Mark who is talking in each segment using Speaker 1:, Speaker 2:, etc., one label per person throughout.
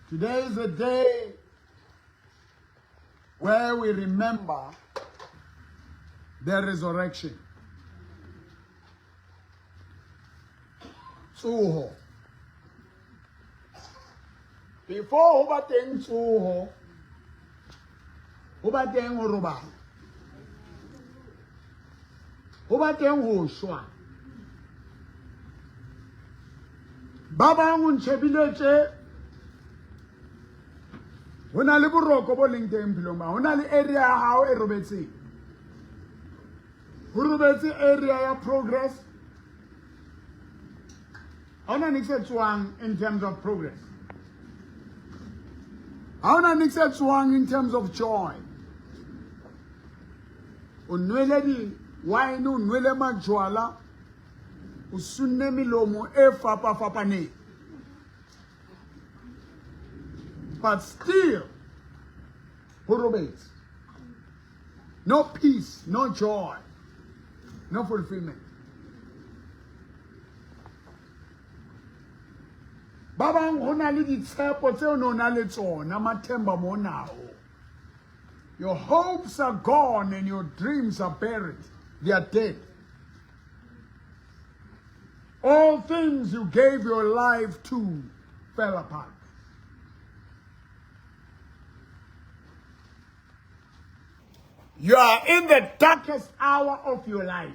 Speaker 1: Today is a day where we remember the resurrection. Tsoho. Before ho ba teng tsoho, ho ba teng ho robala. Ho ba teng ho shwa. Ba bang o ntjhebile tje ho na le boroko bo leng teng phelong ba ho na le area ya hao e robetseng ho robetse area ya progress ha hona niks e tswang in terms of progress ha hona niks e tswang in terms of joy o nwele di-wine o nwele majwala o sunne melomo e fapa-fapaneng but still ho robetse no peace no joy no fulfillment ba bang ho na le ditshepo tseo ne o na le tsona mathemba mo nao your hopes are gone and your dreams are buried they are dead all things you gave your life to fell apart. You are in the darkest hour of your life.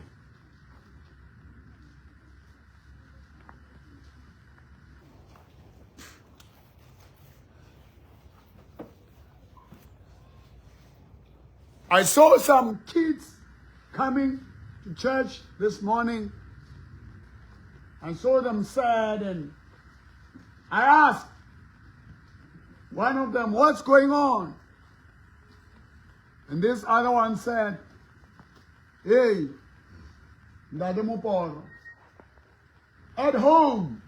Speaker 1: I saw some kids coming to church this morning. I saw them sad and I asked one of them, What's going on? And this other one said, Hey, Ntate Moporo, at home,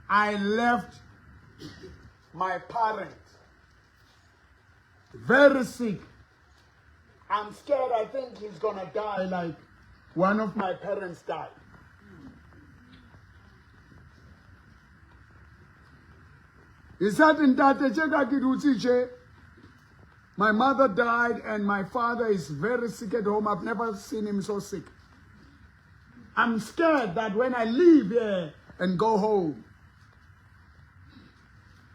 Speaker 1: I left my parent very sick. I'm scared. I think he's going to die like one of my parents died. He said, Ntate, tje ka ke dutse tje, My mother died and my father is very sick at home. I've never seen him so sick. I'm scared that when I leave here and go home,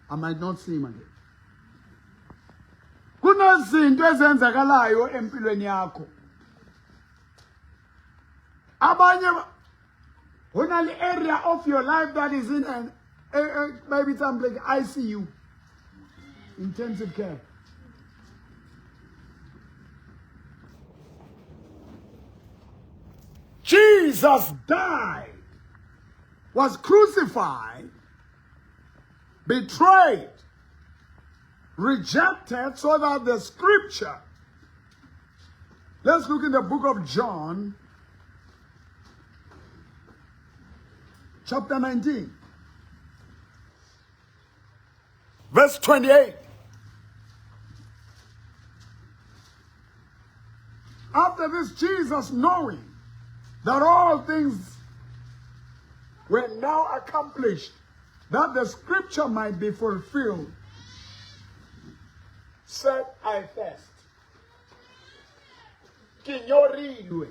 Speaker 1: I might not see him again. Kunezinto ezenzakalayo empilweni yakho. Abanye ho na le area of your life that is in an maybe something like ICU, intensive care. Jesus died, was crucified, betrayed, rejected, so that the scripture. Let's look in the book of John, chapter 19, verse 28. After this, Jesus, knowing that all things were now accomplished, that the scripture might be fulfilled, said, I thirst. Ke nyorilwe.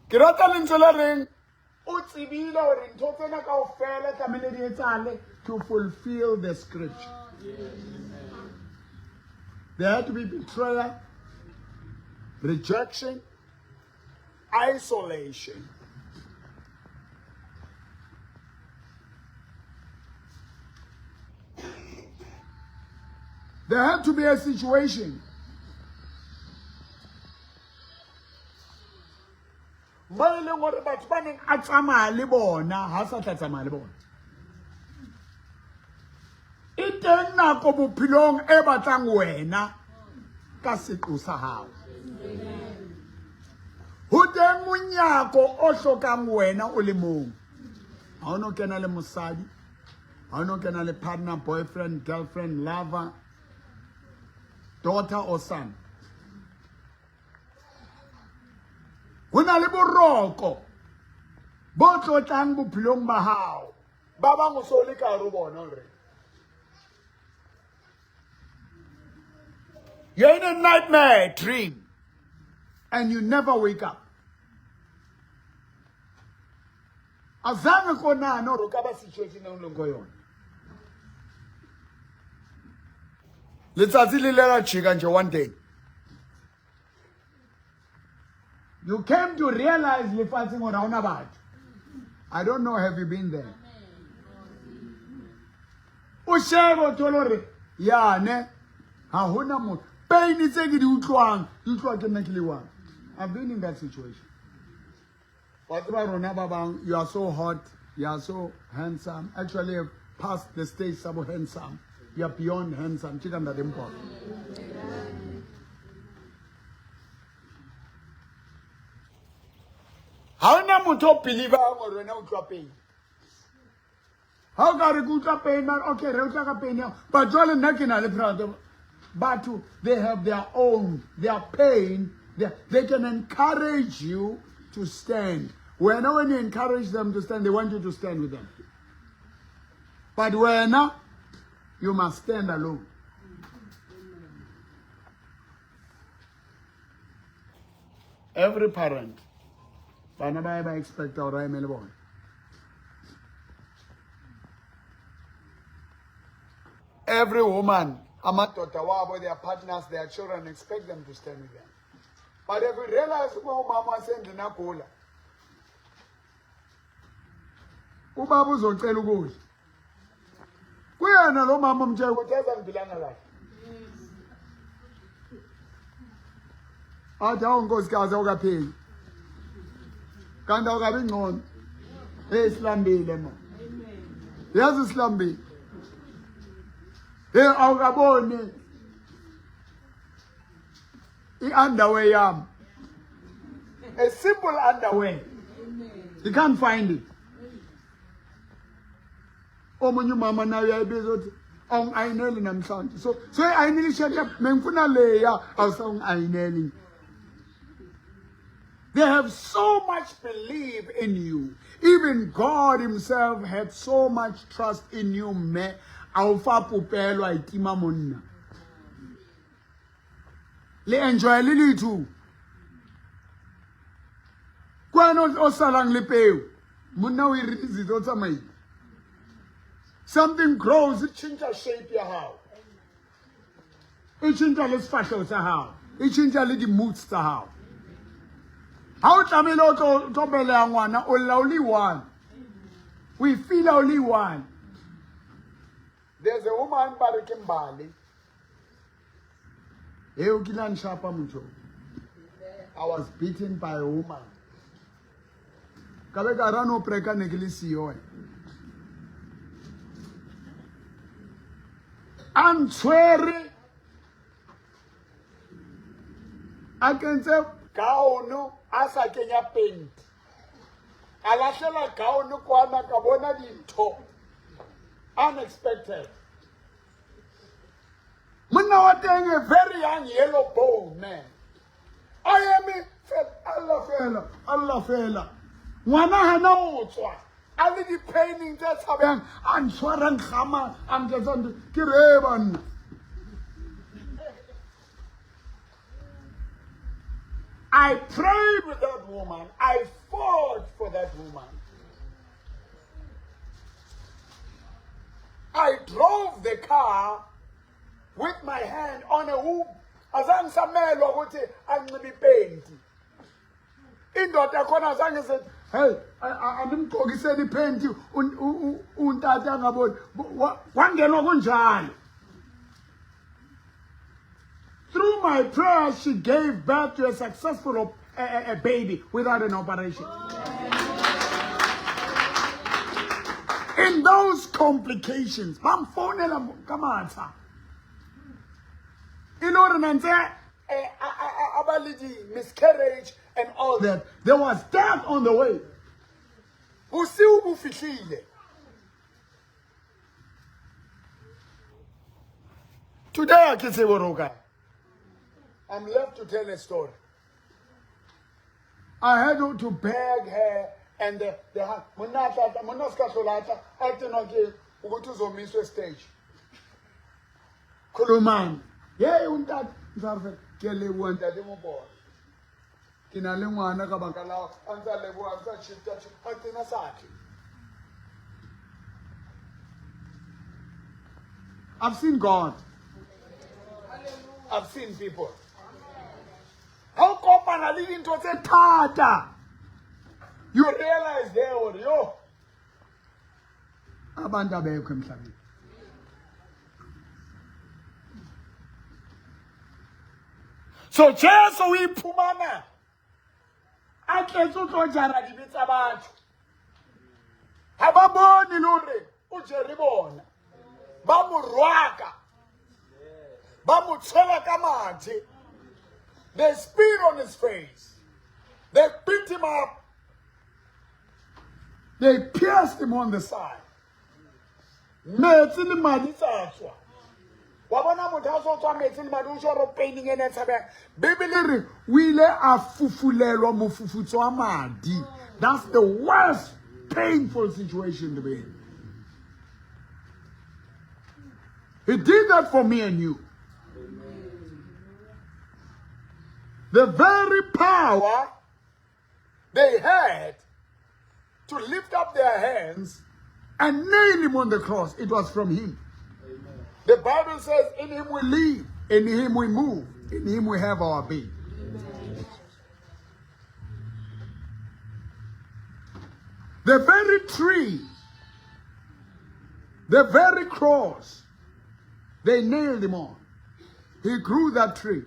Speaker 1: Ke rata lentswe le reng o tsebile gore ntho tsena kaofela tlamehile di etsahale to fulfill the scripture. There had to be betrayal, rejection, isolation. There had to be a situation mo e leng gore batho ba neng a tsamaya le bona ha sa tla tsamaya le bona e teng nako bophelong e batlang wena ka seqo sa hao ho teng monyako o hlokang wena o le mong ha o no kena le mosadi ha o no kena le partner boyfriend girlfriend lover daughter or son. Ho na le boroko bo tlotlang bophelong ba hao. Ba bang o so le ka hare ho bona already. You're in a nightmare dream and you never wake up. Azange konana or o ka ba situation e o leng ko yona. Letsatsi le ile la jika nje one day. You came to realize lefatsheng gore ha ona batho. I don't know, have you been there? O shebe o thole gore yane ha hona motho. Pain tse ke di utlwang, di utlwa ke nna ke le one. I've been in that situation. Wa tseba rona ba bang, you are so hot, you are so handsome. Actually, you've passed the stage sa bo handsome. You are beyond handsome. Ke ka ntate Mpho. Ha hona motho o believang gore wena o utlwa pain. Ha o ka re ke utlwa pain, mara okay, re utlwa ka pain ya. But jwale nna ke na le proud. Batho, they have their own, their pain. They can encourage you to stand. Wena, when you encourage them to stand, they want you to stand with them. But wena, you must stand alone. Every parent, bana ba ba expect hore a eme le bona. Every woman, amadoda wabo, their partners, their children expect them to stand with them. But if we realize ukuba umama wasendlini agula, ubaba uzocela ukudla. Kuyena lo mama omtshela ukuthi yazi angiphilanga kahle. Athi awu nkosikazi awukapheli. Kanti awukabi ngcono. Hey silambile ma. Yazi silambile. Hey awukaboni i-underwear yami. A simple underwear. You can't find it. Omunye umama naye uyayibiza ukuthi awungi-ayineli namhlanje. So so i-ayinile ishirt yami, bengifuna leya awusawungi-ayineli. They have so much belief in you. Even God himself had so much trust in you, mme. A o fa popelo a itima monna. Le enjoy le le two. Kwena o salang le peo. Monna o e releasitse o tsamaile. Something grows, e tšhentšha shape ya gago. E tšhentšha le sefahleho sa gago. E tšhentšha le di-moods tsa gago. Ha o tlamehile o tlo beleha ngwana, o lla o le one. O e feela o le one. There's a woman ba re ke Mbali. Hey, o kile a nshapa motho. I was beaten by a woman. Ka be ka ra no preka ne ke le siyo. A ntshwere a kentse gaono a sa kenya penti. A lahlela gaono kwana ka bona dintho. Unexpected. Monna wa teng a very young yellow bone man. A eme fela, Allah fela, Allah fela. Ngwana hana o tswa. A le di-paining tse tshabehang, a ntshwarang gama, a nketsa ntho. Ke re banna. I prayed with that woman. I fought for that woman. I drove the car with my hand on a womb. Azange samelwa ukuthi anxibe ipenti. Indoda khona azange sithi hey andimgqokiseni iphenti untata angaboni. Kwangenwa kunjalo. Through my prayer, she gave birth to a successful a baby without an operation. In those complications, bamfonela ka matsha. E le hore na ntse a ba le di-miscarriage and all that. There was death on the way. Bosiu bo fihlile. Today I can say what okay. I'm left to tell a story. I had to beg her and the monna tla monna ska hlola tla a tenwa ke ukuthi uzomiswa stage. Khulumani. Hey untate ntsarfe ke leboha ntate Mobona. Ke na le ngwana ka baka la a ntsa leboha a ntsa shifta a tsena sa tle. I've seen God. I've seen people. Ha o kopana le dintho tse thata, you realize there gore yo abantu abekho emhlabeni. So Jesu o iphumana a tletse o tlo jara dibe tsa batho. Ha ba bone le hore o jere bona. Ba mo rwaka. Ba mo tshwela ka mathe. They spit on his face. They beat him up. They pierced him on the side. Metsi le madi tsa tswa. Wa bona motho a so tswa metsi le madi o tjho re paining ene e tshabehang. Bibele re o ile a fufulelwa mofufutso wa madi. That's the worst painful situation to be in. He did that for me and you. The very power they had to lift up their hands and nail him on the cross, it was from him. Amen. The Bible says, in him we live, in him we move, in him we have our being. The very tree, the very cross, they nailed him on. He grew that tree.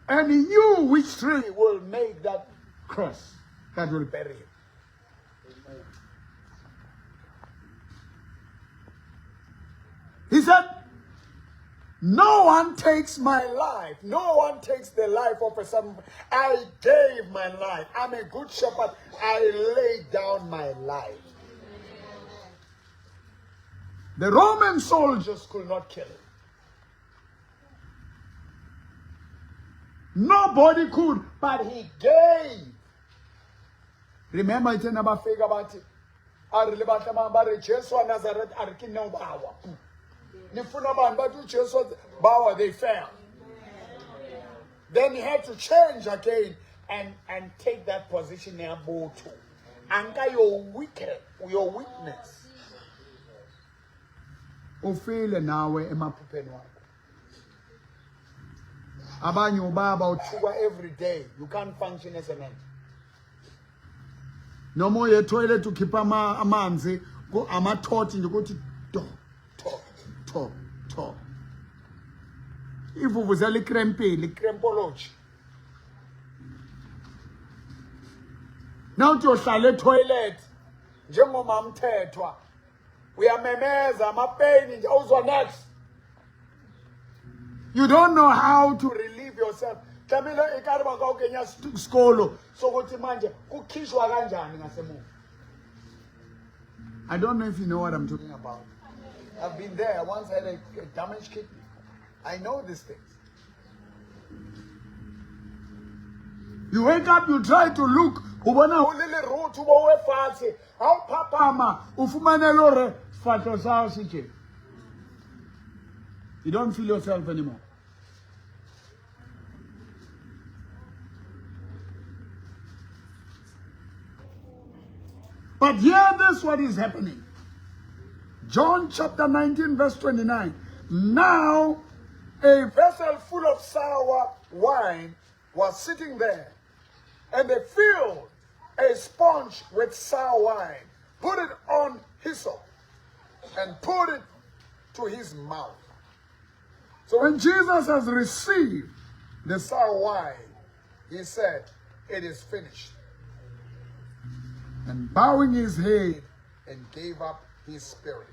Speaker 1: And he knew which tree will make that cross that will bury him. He said, no one takes my life. No one takes the life of a son. I gave my life. I'm a good shepherd. I laid down my life. The Roman soldiers could not kill him. Nobody could, but he gave. Remember, it's in abafika bathi a re le batla mang ba re Jesu wa Nazareth a re ke nna o bawa. Nifuna bani bathi uJesu bawa they fell. Then he had to change again and take that position ya botho. Anka your wicked, your weakness. Ufile nawe emaphupheni wakho. Abanye ubaba uthukwa every day. You can't function as a man. Noma uye toilet ukhipha amanzi amathoti nje ukuthi to to to to. Ivuvuzela ikrempile, ikrempology. Nawuthi uyohlala etoilet njengomamthethwa uyamemeza amapeni nje awuzwa next. You don't know how to relieve yourself. Tlamehile e ka re ba ka o kenya sekolo sokuthi manje kukhishwa kanjani ngasemuva. I don't know if you know what I'm talking about. I've been there. I once had a damaged kidney. I know these things. You wake up, you try to look, o bona ho le lerotho bo we fatshe. Ha o phaphama, o fumane le hore sefahleho sa hao se tjena. You don't feel yourself anymore. But hear this what is happening. John chapter 19 verse 29. Now a vessel full of sour wine was sitting there, and they filled a sponge with sour wine, put it on hyssop, and put it to his mouth. So when Jesus has received the sour wine, he said, it is finished. And bowing his head and gave up his spirit.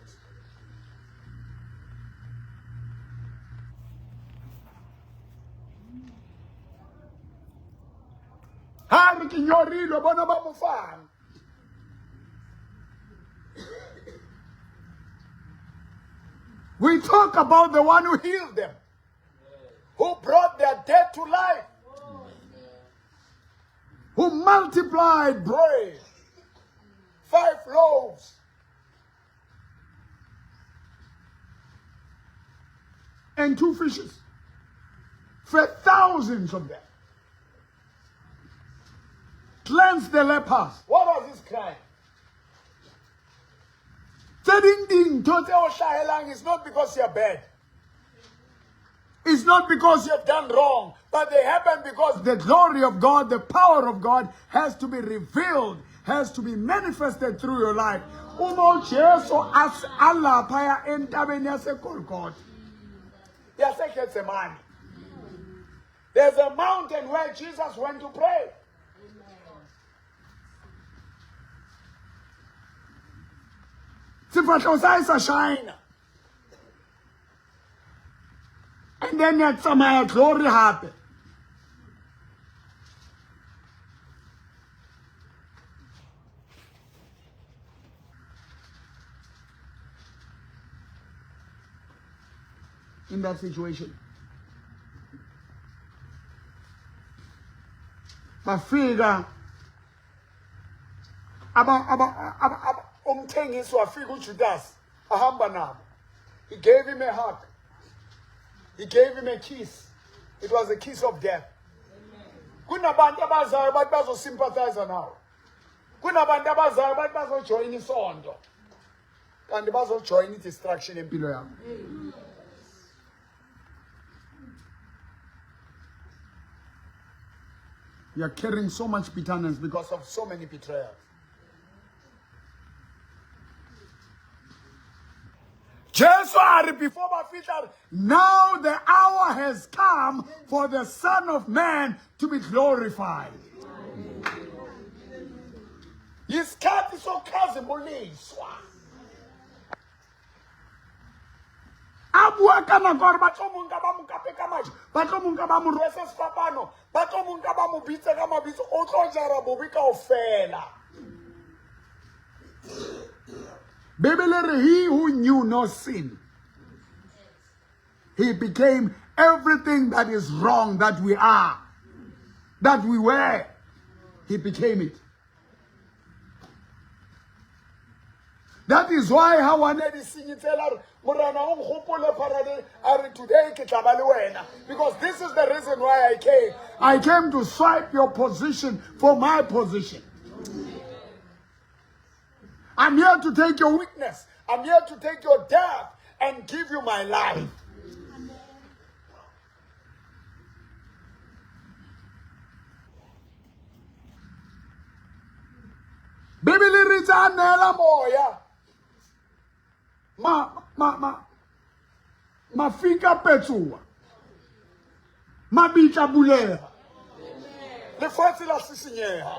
Speaker 1: Ha re ke nyorilwe bona ba mo fang. We talk about the one who healed them. Who brought their dead to life. Who multiplied bread. 5 loaves. And 2 fishes. Fed thousands of them. Cleansed the lepers. What was his crime? Tse ding dintho tse o hlahelang is not because you're bad. It's not because you have done wrong, but they happen because the glory of God, the power of God has to be revealed, has to be manifested through your life. Uma uJesu alaphaya entabeni yaseGolgotha, yaseGethsemane. There's a mountain where Jesus went to pray. Sefahleho sa hae sa shine. And then ya tsamaya glory hape. In that situation. Bafika aba aba aba umthengisi wafika uJudas ahamba nabo. He gave him a hug. He gave him a kiss. It was a kiss of death. Kunabantu abazayo bathi bazosympathize nawe. Kunabantu abazayo bathi bazojoin isonto. Kanti bazojoin i-distraction empilo yakho. You are carrying so much bitterness because of so many betrayals. Jesu a re before ba fihla, now the hour has come for the Son of Man to be glorified. Isikhathi sokukhazimuliswa. A bua ka nako gore ba tlo mo nka ba mo kape ka majwe, ba tlo mo nka ba mo rwese sefapano, ba tlo mo nka ba mo bitse ka mabitso, o tlo jara bobe kaofela. Bibele re he who knew no sin, he became everything that is wrong that we are, that we were. He became it. That is why ha wa ne di senyi tsela re Morena o nkgopole paradise, a re today ke tla ba le wena, because this is the reason why I came. I came to swipe your position for my position. I'm here to take your weakness. I'm here to take your death and give you my life. Bibele re tsa neela moya. Ma ma ma mafika petsoa. Mabitla buleha. Lefatshe la sisinyeha.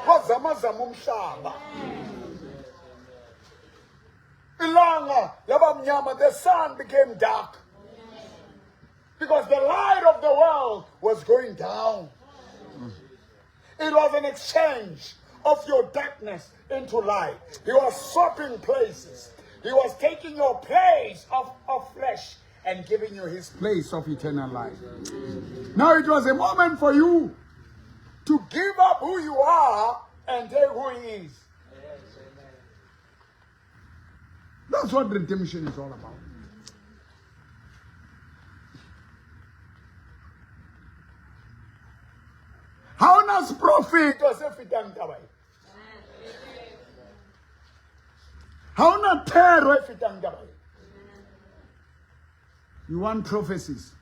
Speaker 1: Kwa zamazama umhlaba. Ilanga laba mnyama, the sun became dark. Because the light of the world was going down. It was an exchange of your darkness into light. He was swapping places. He was taking your place of flesh and giving you his place of eternal life. Now it was a moment for you to give up who you are and take who he is. That's what redemption is all about. Ha ona seprofeto se fetang taba e. Ha ona thero e fetang taba e. You want prophecies.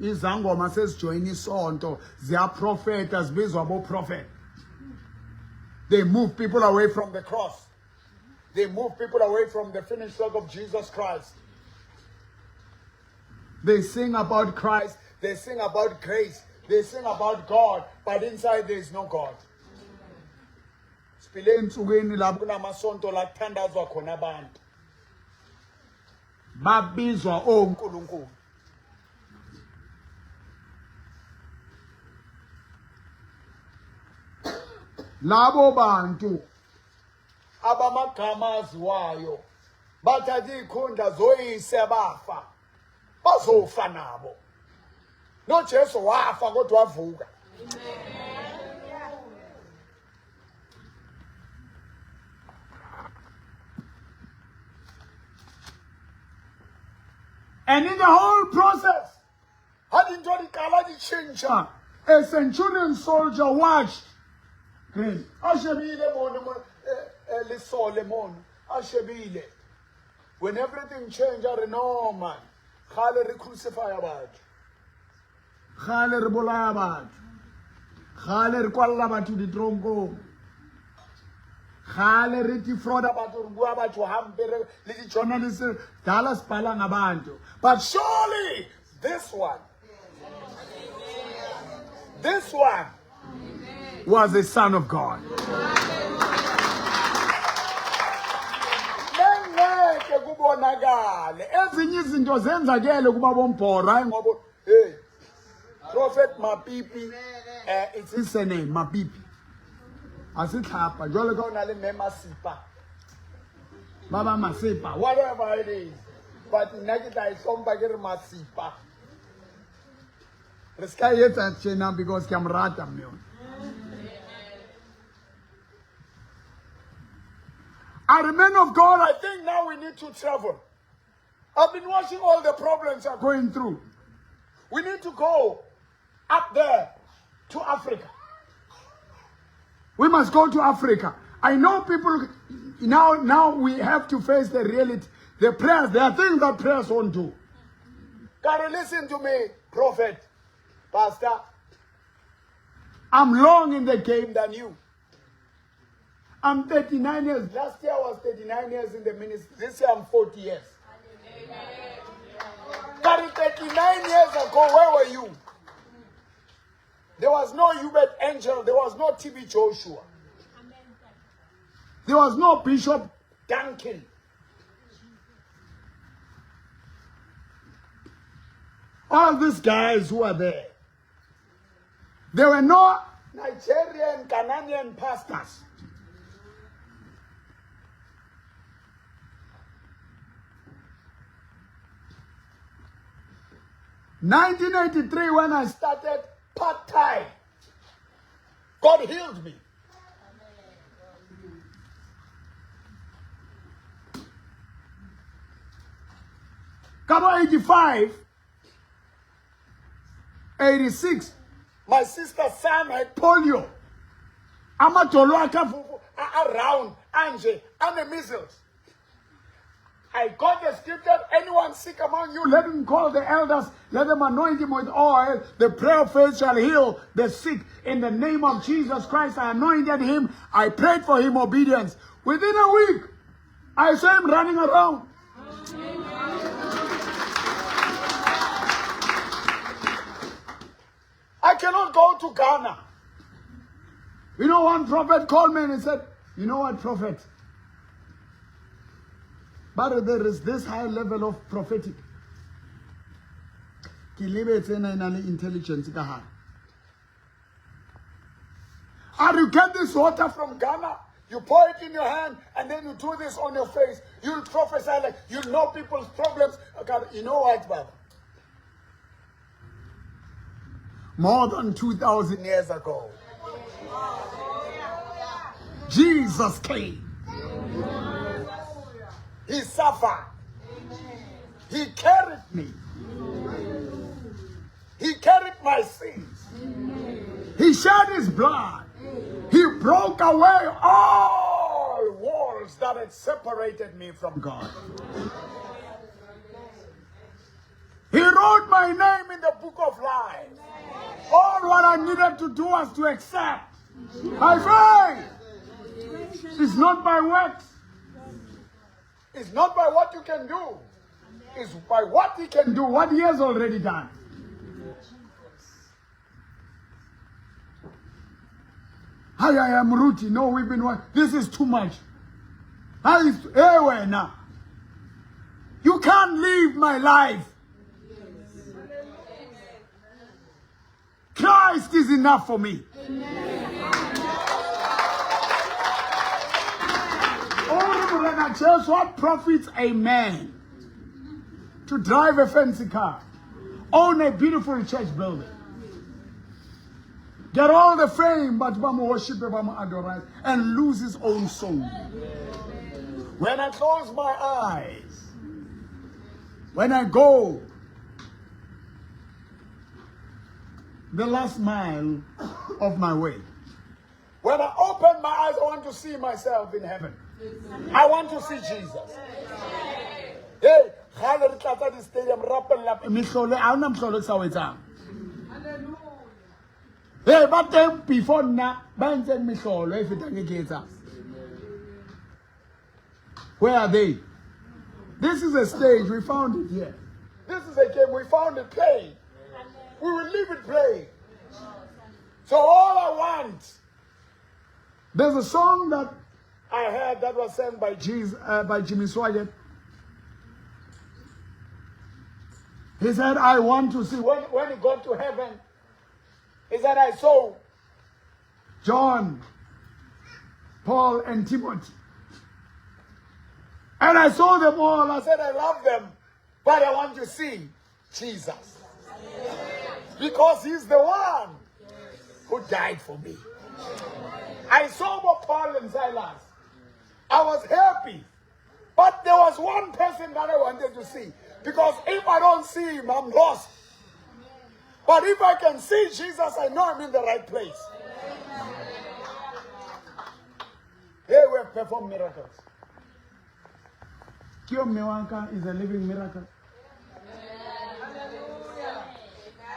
Speaker 1: Izangoma sesijoyina isonto, ziyaprofeta, zibizwa bo prophet. They move people away from the cross. They move people away from the finished work of Jesus Christ. They sing about Christ, they sing about grace, they sing about God, but inside there is no God. Siphile ensukwini lapho kunamasonto la kuthandazwa khona abantu. Babizwa oNkulunkulu. Labo bantu abamagama aziwayo bathatha izikhundla zoyise bafa. Bazofa nabo. NoJesu wafa kodwa wavuka. And in the whole process, ha dintho di qala di tjhentjha, a centurion soldier watched. Green. A shebile mono mo lesole mono. A shebile. When everything changed, a re no man. Kgale re crucify batho. Kgale re bolaya batho. Kgale re kwalla batho ditronkong. Kgale re defrauda batho, re bua batho hampe, re le di-journalist dala sibhala ngabantu. But surely this one, this one was a son of God. Bengeke kubonakale ezinye izinto zenzakele kuba bombhoro hayi ngoba hey Prophet Mapipi it's his surname Mapipi asitlhapa jwalo ka o na le mme Masipa ba ba Masipa whatever it is but nna ke tla e hlompha ke re Masipa re se ka e etsa tjena because ke a mo rata mme ona. Are the men of God, I think now we need to travel. I've been watching all the problems are going through. We need to go up there to Africa. We must go to Africa. I know people now we have to face the reality. The prayers, there are things that prayers won't do. God, listen to me, prophet, pastor. I'm long in the game than you. I'm 39 years. Last year I was 39 years in the ministry. This year I'm 40 years. But 39 years ago, where were you? There was no Uebert Angel. There was no T.B. Joshua. There was no Bishop Duncan. All these guys who are there. There were no Nigerian, Ghanaian pastors. 1983, when I started part-time, God healed me. Kabo 85, 86, my sister Sam had polio. Amadolo akhe around, anje, ane measles. I got the scripture, anyone sick among you, let him call the elders, let them anoint him with oil. The prayer of faith shall heal the sick. In the name of Jesus Christ, I anointed him. I prayed for him obedience. Within a week, I saw him running around. I cannot go to Ghana. You know, one prophet called me and he said, you know what, prophet? But there is this high level of prophetic. Ke lebetse ena e na le intelligence ka hare. And you get this water from Ghana, you pour it in your hand, and then you do this on your face. You'll prophesy like you know people's problems. Okay, you know what, Baba? More than 2,000 years ago, Jesus came. He suffered. He carried me. He carried my sins. He shed his blood. He broke away all walls that had separated me from God. He wrote my name in the book of life. All what I needed to do was to accept by faith. It's not by works. It's not by what you can do. It's by what he can do, what he has already done. Hi, I am Ruti. No, we've been working. This is too much. Hi, hey, now. You can't live my life. Christ is enough for me. Oh, Morena Jesu, what profits a man? To drive a fancy car, own a beautiful church building, get all the fame, but ba mo worship, ba mo adore, and lose his own soul. When I close my eyes, when I go the last mile of my way, when I open my eyes, I want to see myself in heaven. I want to see Jesus. Hey, kgale re tlatsa di-stadium re rapella mehlolo ha hona mohlolo ke sa o etsang. Hey, ba teng before nna ba entseng mehlolo e fetang e ke etsang. Where are they? This is a stage. We found it here. This is a game. We found it playing. We will leave it playing. So all I want, there's a song that I heard that was sang by, Jesus, by Jimmy Swaggart. He said, I want to see. When he got to heaven, he said, I saw John, Paul, and Timothy. And I saw them all. I said, I love them, but I want to see Jesus. Because he's the one who died for me. I saw both Paul and Silas. I was happy. But there was one person that I wanted to see. Because if I don't see him, I'm lost. But if I can see Jesus, I know I'm in the right place. Here we have performed miracles. Kio Mewanka is a living miracle.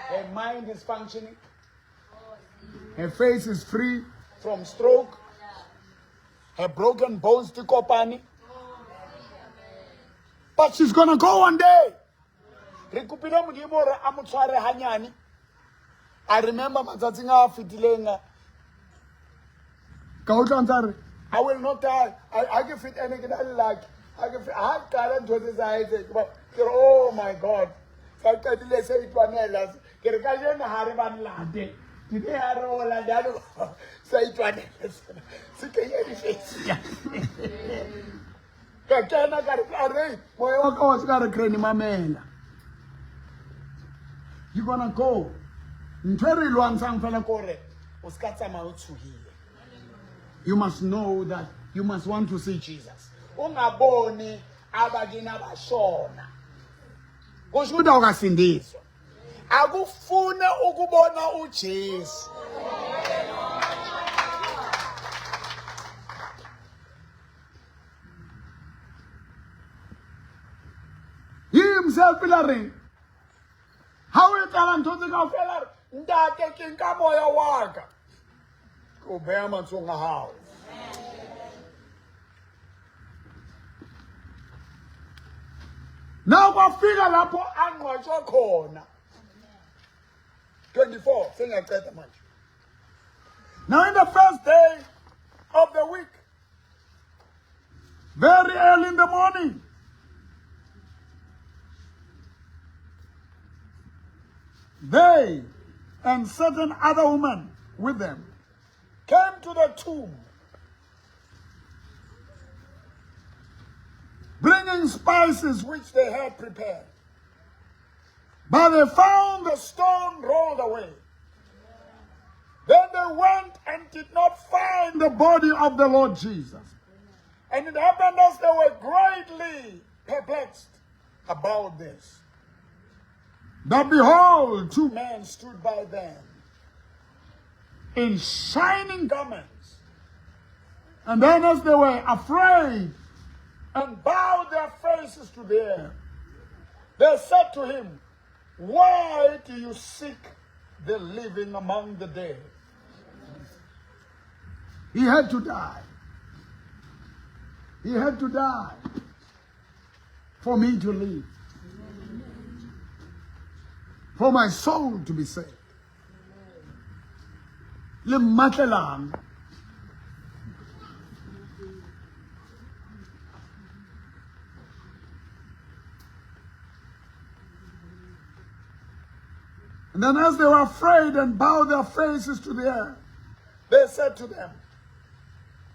Speaker 1: Her mind is functioning. Her face is free from stroke. Her broken bones to kopane. But she's gonna go one day. Re kopile Modimo hore a mo tshware hanyane. I remember matsatsing a fetileng ka utlwa ntse a re I will not die. I ke fit ene ke na le lucky. Ha ke fit ha qala ntho tse sa etse ke ba ke re oh my God. Sa qetile se itwanela. Ke re kajeno ha re ba nlate. Today ha re o la jalo sa itwanela sena. Se kenye di-face. Ka kena ka re a re moya wa ka wa se ka re Granny mamela. You gonna go. Ntho e re e lwantshang fela ke hore o se ka tsamaya o tshohile. You must know that you must want to see Jesus. Ungaboni abakini abashona. Kusho ukuthi awukasindiswa. Akufune ukubona uJesu. He himself a reng ha o etsahala ntho tse kaofela re ntate ke nka moya wa ka ke o beha matsohong a hao. Now kwafika lapho angqwatshwa khona. 24 sengiyaqeda manje. Now in the first day of the week, very early in the morning, they and certain other women with them came to the tomb, bringing spices which they had prepared. But they found the stone rolled away. Then they went and did not find the body of the Lord Jesus. And it happened as they were greatly perplexed about this, that behold, two men stood by them in shining garments. And then as they were afraid and bowed their faces to the earth, they said to him, Why do you seek the living among the dead? He had to die. He had to die for me to live, for my soul to be saved. Le mmatlelang? And then as they were afraid and bowed their faces to the earth, they said to them,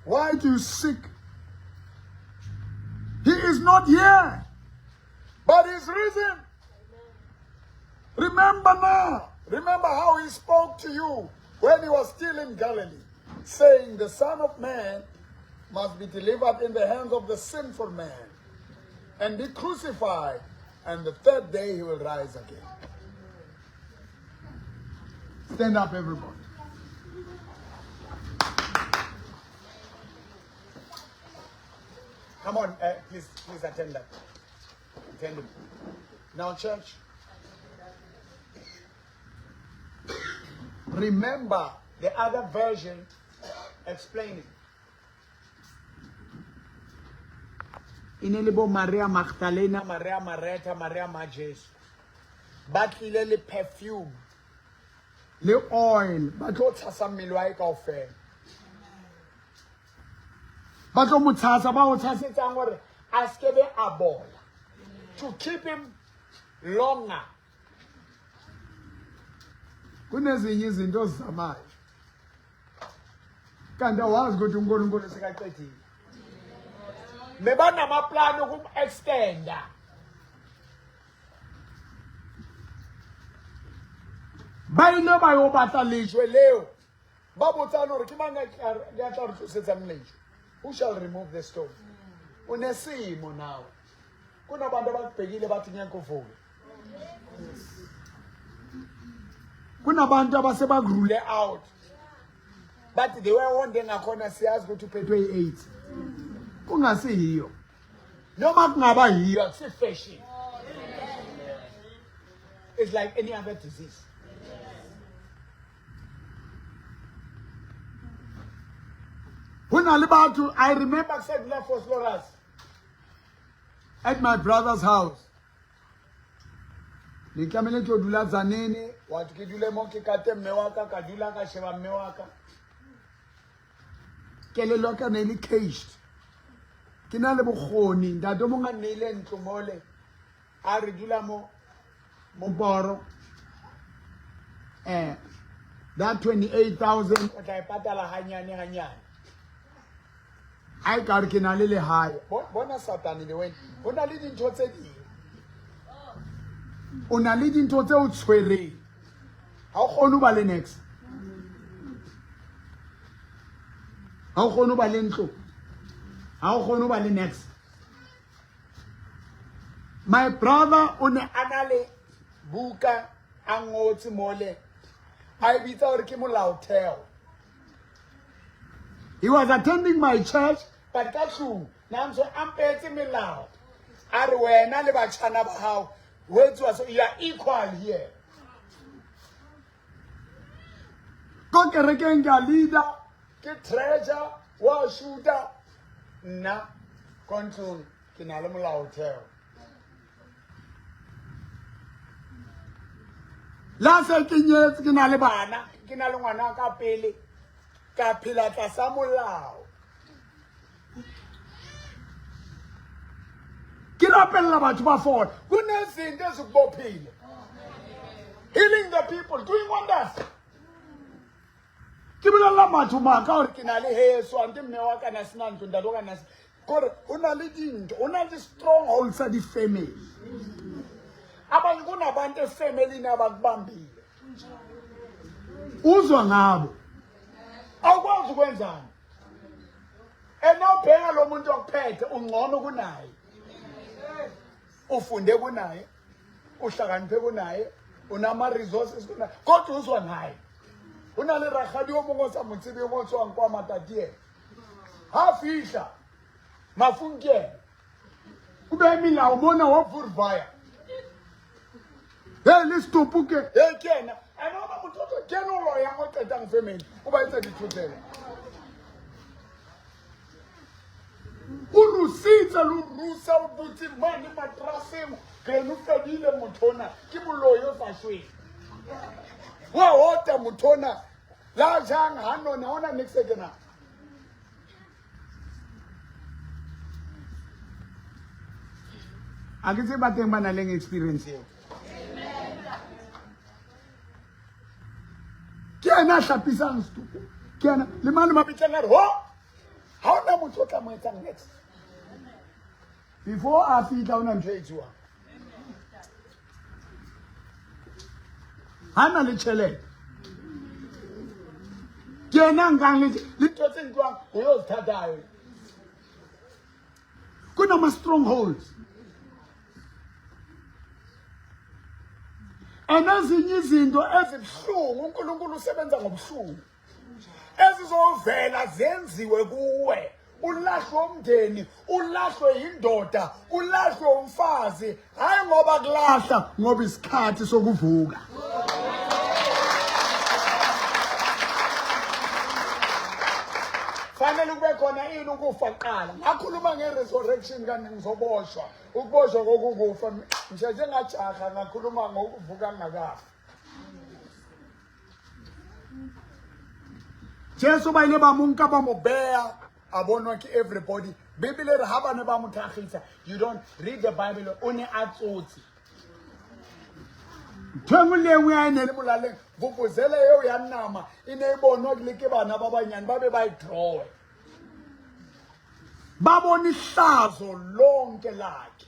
Speaker 1: Why do you seek? He is not here, but is is risen. Remember now, remember how he spoke to you when he was still in Galilee, saying, The Son of Man must be delivered in the hands of the sinful man and be crucified, and the third day he will rise again. Stand up, everybody. Come on, please, please attend that. Attend him. Now, church, remember the other version explaining. E ne le bo Maria Magdalena, Maria Mareta, Maria ma Jesu. Ba tlile le perfume le oil, ba tlo tshasa mmele wa hae kaofela. Ba tlo mo tshasa, ba o tshasetsang hore a se be a bola. To keep him longer. Kunezinye izinto ozizamayo. Kanti awazi ukuthi uNkulunkulu sekaqedile. Bebanamaplani okum-extenda. Ba ile ba yo batla lejwe leo. Ba botsana hore ke mang ya tla re tlosetsang lejwe. Who shall remove the stone? Unesimo nawe. Kunabantu abakubhekile bathi ngeke uvuke. Kunabantu abasebakurule out. Bathi the way wonde ngakhona siyazi ukuthi uphethwe i-AIDS. Kungasiyiyo. Noma kungaba yiyo akusi fashion. It's like any other disease. Ho na le batho, I remember ke sa dula Vosloorus at my brother's house. Ne tlamehile ke dula Tzaneen, wa ke dule mo ke kate mme wa ka, ka dula ka sheba mme wa ka. Kelello ya ka ne e le caged. Ke na le bokgoni, ntate o mongwe a nneile ntlo mole, a re dula mo moporo. That 28,000 o tla e patala hanyane hanyane. Ha e ka re ke na le lehae. Bona Satane le wena. Ho na le dintho tse ding. O na le dintho tse o tshwereng. Ha o kgone ho ba le next. Ha o kgone ho ba le ntlo. Ha o kgone ho ba le next. My brother o ne a na le buka a ngotse mole. A e bitsa hore ke molaotheo. He was attending my church, but ka tlung na ntse a mpetse melao. A re wena le batjhana ba hao ho etsuwa so, you are equal here. Ko kerekeng ke a leader, ke treasure, wa shoota. Nna ko ntlong ke na le molaotheo. La se ke nyetse, ke na le bana, ke na le ngwana ka pele, ka phela tlasa molao. Ke rapella batho ba fola. Kunezinto ezikubophile. Healing the people, doing wonders. Ke bolella batho maaka hore ke na le heso, ante mme wa ka na sena ntlo, ntate wa ka na sena. Kore ho na le dintho, ho na le strongholds tsa di-family. Abanye kunabantu efamilini abakubambile. Uzwa ngabo. Awukwazi ukwenzani. Enobheka lo muntu okuphethe ungcono kunaye. Ufunde kunaye, uhlakaniphe kunaye, unama resources kunaye, kodwa uzwa ngaye. Ho na le rakgadi o mongwe o sa mo tsebeng o tswang kwa Matatiele. Ha fihla mafung ke ena. O beha melao mona wa vurvaya. Hey, le setopo ke, hey, ke ena. Ene ona motho o tlo kena o loyang o qetang family, o ba etsa dithotsela. O rusitse le o rusa o butse mane matraseng, greno o fedile motho ona, ke moloi o sa shweng. Wa ota motho ona, la jang ha nona, ha ona niks e kenang. A ke tsebe ba teng ba nang le experience eo. Ke ena a hlapisang setopo. Ke ena le mane mabitleng a re ho ha ona motho o tla mo etsang next. Before a fihla ona ntho e etsuwang. Ha na le tjhelete. Ke yena a nkang le ntho tse ntlwang o yo zithathayo. Kunama-strongholds. And ezinye izinto ezibuhlungu uNkulunkulu usebenza ngobuhlungu. Ezizovela zenziwe kuwe. Ulahlwe umndeni, ulahlwe indoda, ulahlwe umfazi, hayi ngoba kulahla ngoba isikhathi sokuvuka. Fanele kube khona ini ukufa kuqala. Ngakhuluma nge-resurrection kanti ngizoboshwa. Ukuboshwa kokukufa ngisheshe ngajaha ngakhuluma ngokuvuka ngingakafi. Jesu ba ile ba mo nka ba mo beya a bonwa ke everybody. Bibele re ha ba ne ba mo thakgisa, you don't read the Bible, o ne a tsotse. Ntho e nngwe le e nngwe ya e ne le molaleng, vuvuzela eo ya nama e ne e bonwa le ke bana ba banyane ba be ba e drawe. Ba bone hlazo lonke lakhe.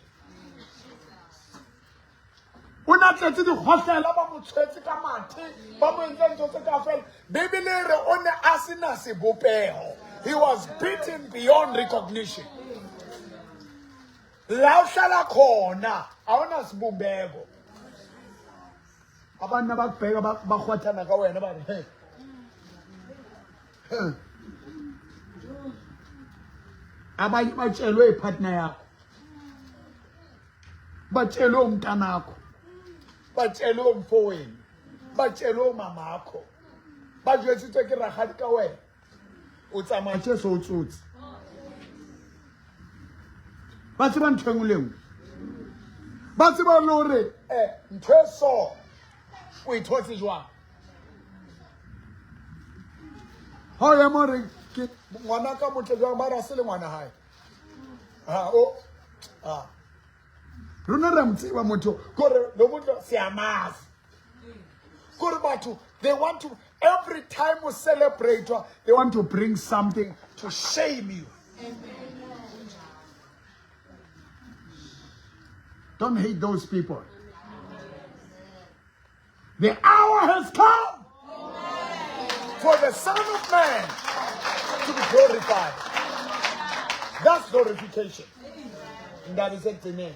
Speaker 1: O ne a tletse dikgohlela, ba mo tshwetse ka mathe, ba mo entse ntho tse kaofela. Bibele e re o ne a se na sebopeho. He was beaten beyond recognition. La o hlala khona awuna sibumbeko. Abantu abakubheka bahwathana ka wena ba re he. He. Abanye batshelwe ipartner yakho. Batshelwe umntanakho. Batshelwe umfowenu. Batshelwe umamakho. Ba jwetsitswe ke rakgadi ka wena. O tsamaya Jesu o tsotse. Ba tseba ntho e nngwe le nngwe. Ba tseba le hore ntho e so o e thotse jwang. Ha o ema o re ke ngwana ka motle jwang ba re ha se le ngwana hae. Ha o ha. Rona re a mo tseba motho kore lo motho siyamazi. Kore batho they want to every time we celebrate they want to bring something to shame you. Don't hate those people. The hour has come for the Son of Man to be glorified. That's glorification. Indaba isekugcineni.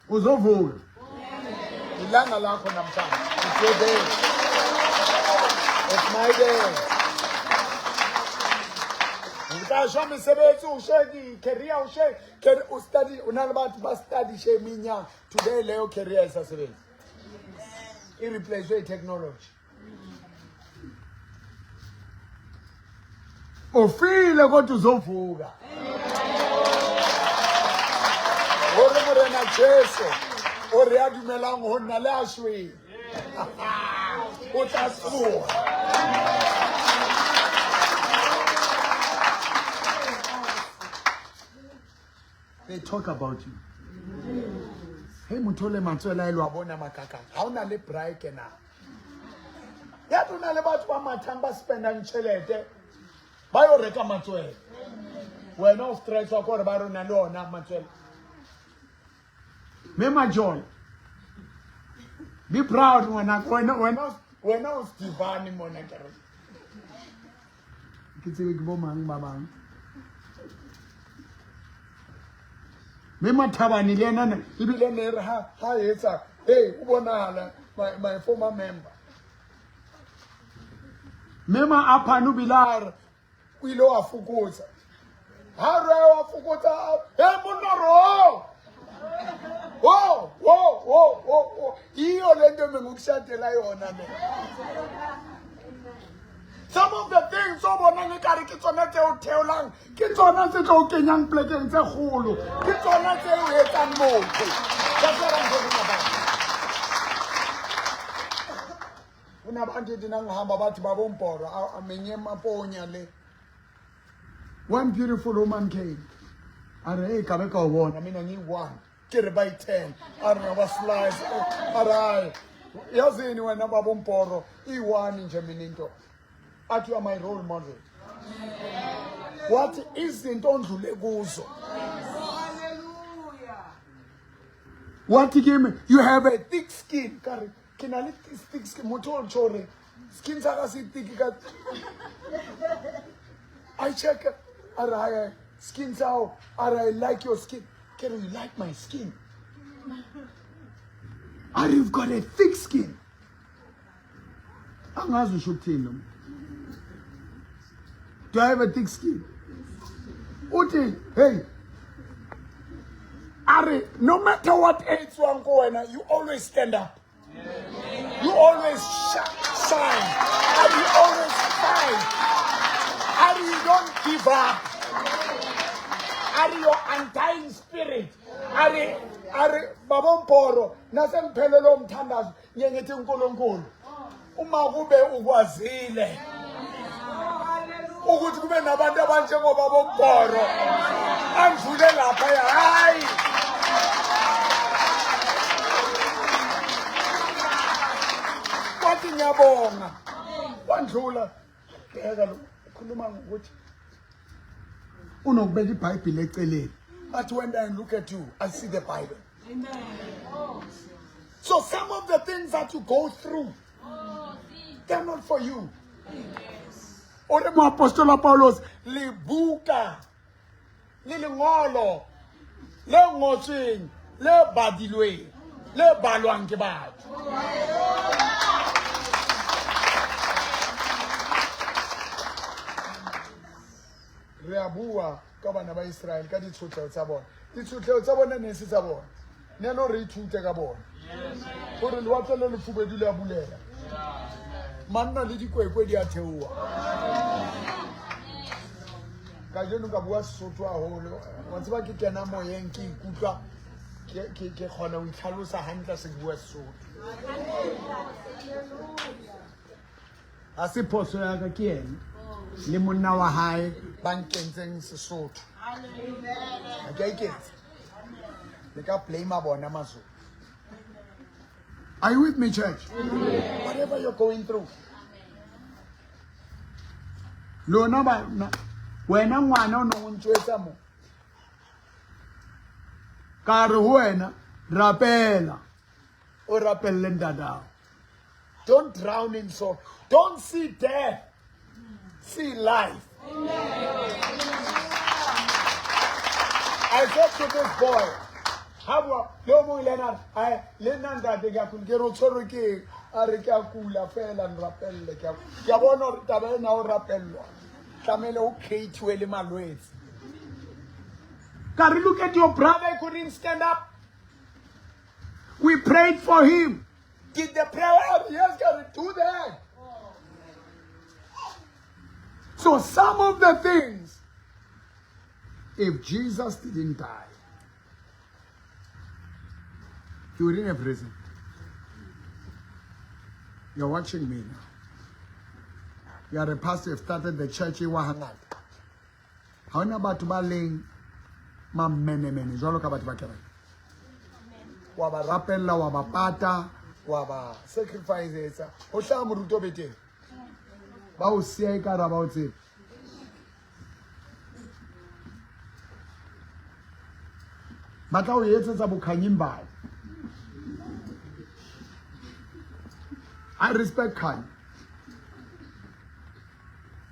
Speaker 1: Uzovuka. Ilanga lakho namhlanje. It's your day. It's my day. Ngitasho mesebetsi o sheki career o sheki career o study o na le batho ba study sheminya today leyo career isasebenzi. I replace with technology. Ufile kodwa uzovuka. Hore Morena Jesu o re a dumelang ho nna le a shwele. O tla tsoha. They talk about you. Hey motho le mantswe la elo a bona makakang. Ha ona le break na. Ya tona le batho ba mathang ba spendang tjhelete ba yo reka matswele. Wena o stresswa ke hore ba rona le ona matswele. Mme Majola. Be proud ngwana wena wena wena o Stevane mona ke re. Ke tsebe ke bo mang ba bang. Mme Mathabane le ena ebile ne re ha ha etsa hey o bonahala my former member. Mme Maaphane o bile a re o ile wa fokotsa. Ha re wa fokotsa hey monna ro. Wo wo wo wo wo iyo le nto mengukushadela yona mina. Some of the things o bonang ekare ke tsona tse o theolang ke tsona tse tlo o kenyang plekeng tse kgolo ke tsona tse o etsang motho. That's what I'm talking about. Kunabantu ethi nangihamba bathi babombhoro amenye maponya le. One beautiful woman came. A re hey kabe ka o bona mina ngiyi-one ke re ba yi-10 a re ngaba slice a re hayi yazini wena baba umbhoro iyi-one nje mina into athi you are my role model. Wathi izinto ondlule kuzo. What ke you have a thick skin. Ka re ke na le thick skin. Motho o tjho re skin sa ka se thick ka. I check a re hae skin sa hao. A re I like your skin. Ke re you like my skin. A re you've got a thick skin. Angazi usho ukuthini lo muntu. Do I have a thick skin? Uthi, hey, Ari, no matter what etswang ko wena, you always stand up. You always shine. And you always fight. And you don't give up. Ari, your undying spirit. Ari, Ari, babomporo, nasengiphelele umthandazo, ngiye ngithi uNkulunkulu. Uma kube ukwazile ukuthi kube nabantu abanjengoba bomboro andlule lapha hayi kwathi ngiyabonga wandlula bheka lo ukhuluma ngokuthi unokubeka iBhayibheli eceleni but when I look at you I see the Bible. Amen. So some of the things that you go through, they're not for you. O re moapostola Paulos, le buka le lengolo le ngotsweng le badilweng le balwang ke batho. Re a bua ka bana ba Israel ka ditshotleho tsa bona. Ditshotleho tsa bona ne se tsa bona. Ne lo re ithute ka bona. Gore lewatle le lefubedu le a bulela. Manna le dikwekwe di a theoha. Kajeno ka bua Sesotho haholo. Wa tseba ke kena moyeng ke ikutlwa ke kgona ho itlhalosa hantle se ke bua Sesotho. Ha se phoso ya ka ke yena le monna wa hae ba nkentseng Sesotho. Ha ke a iketsa. Le ka blame bona Mazulu. Are you with me, church? Amen. Whatever you're going through. Lona ba wena ngwana o no o ntshwetsa mo. Ka re ho wena rapela. O rapelle ntatao. Don't drown in sorrow. Don't see death. See life. Amen. I said to this boy, ha bua le o mongwe le ena a le nna ntate ke a kula ke re o tshwerwe ke eng a re ke a kula fela nrapelle ke a bona gore taba ena o rapellwa tlamehile o creatiwe le malwetse ka re look at your brother he couldn't stand up. We prayed for him. Did the prayer? Yes, can do that. So some of the things, if Jesus didn't die, he wouldn't have risen. You're watching me now. You are a pastor, you've started the church in Wahangata. Ha hona batho ba leng mamenemene jwalo ka batho ba kereke. Wa ba rapella, wa ba pata, wa ba sacrifice-etsa. Ho hlaha moruti o be teng. Ba o siya ekare ha ba o tsebe. Ba tla o etsetsa bokhanying bale. I respect Khanya.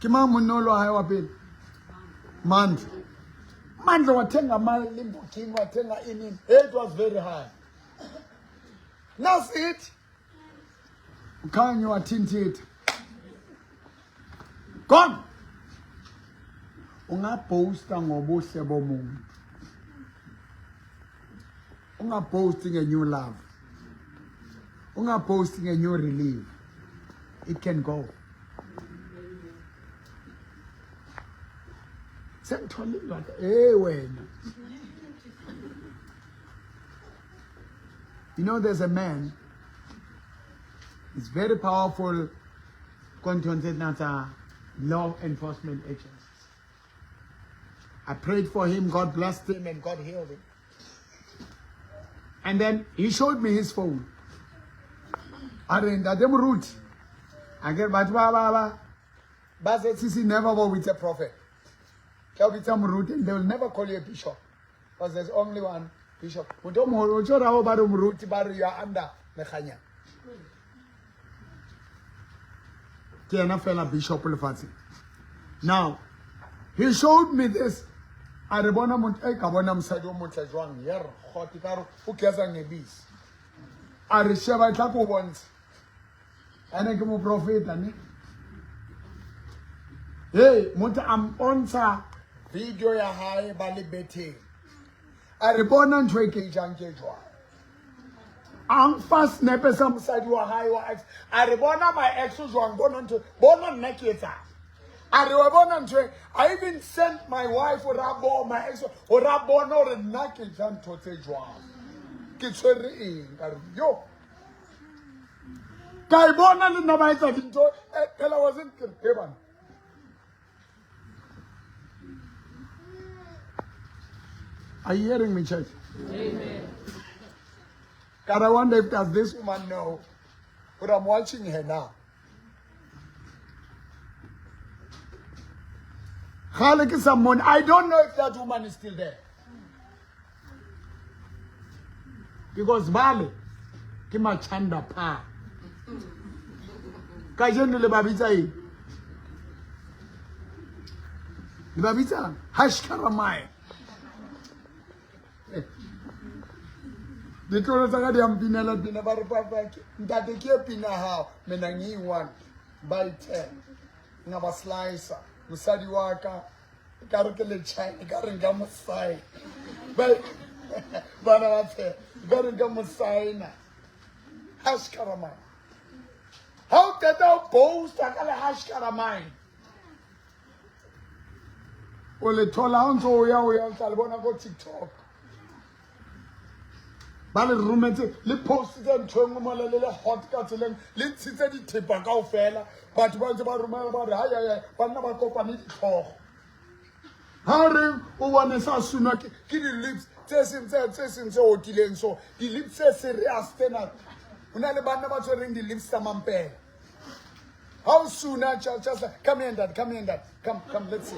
Speaker 1: Ke mang monna o lo hae wa pele? Mandla. Mandla wathenga ama-Lamborghini, wathenga inini. It was very high. Nasithi uKhanya wathintitha. Gone. Ungaboasta ngobuhle bomuntu. Ungaboasti nge-new love. Ungaboasti nge-new relief. It can go. Sengithole indoda. Hey wena. You know there's a man. He's very powerful. Law enforcement agencies. I prayed for him, God blessed him, and God healed him. And then he showed me his phone. A re ntate moruti a ke re batho ba ba ba ba ZCC never go with a prophet. Tla o bitsa moruti and they will never call you a bishop because there's only one. Bishop motho o moholo o tso rao ba re moruti ba re ya under mekganya. Ke yena fela bishop lefatsheng. Now he showed me this. A re bona motho e ka bona mosadi o motle jwang ya re kgote ka re o keza ngebisi. A re sheba tla ko bontsha. Ene ke moprofeta ne. Hey, motho a mpontsha video ya hae ba le betheng. A re bona ntho e ke e jang ke jwang. A mfa snepe sa mosadi wa hae wa ex. A re bona my ex o jwang, bona ntho, bona nna ke etsang. A re wa bona ntho e, I even sent my wife hore a bo my ex hore a bone hore nna ke ja ntho tse jwang. Ke tshwere eng ka re yo. Ka e bona le nna ba etsa dintho phela wasn't ke re bana. Are you hearing me, church?
Speaker 2: Amen.
Speaker 1: God, I wonder if does this woman know, but I'm watching her now. Kgale ke sa mmone. I don't know if that woman is still there. Because bale ke machanda pa. Kajeno le ba bitsa eng? Le ba bitsa hashkaramai. Ditlolo tsa ka di a mpinela pina ba re papa ntate ke e pina hao mina ngiyi-one by ten nga ba slicer mosadi wa ka ka re ke letšhane ka re nka mo sign bana ba tshe ka re nka mo signa hashkaramine ha o qeta o posta ka le hashkaramine o le thola ha o ntse o ya o ya o tla le bona ko TikTok ba le rometse le postitse ntho e nngwe mola le le hot ka tseleng le ntshitse dithepa kaofela batho ba ntse ba romela ba re hai banna ba kopane ditlhogo ha re o bone sa sunwa ke di-lips tse seng tse seng tse otileng so di-lips tse serious tsena ho na le banna ba tshwereng di-lips tsa mampela. How sooner, just like, come here, dad, come here, dad, come, come, let's see.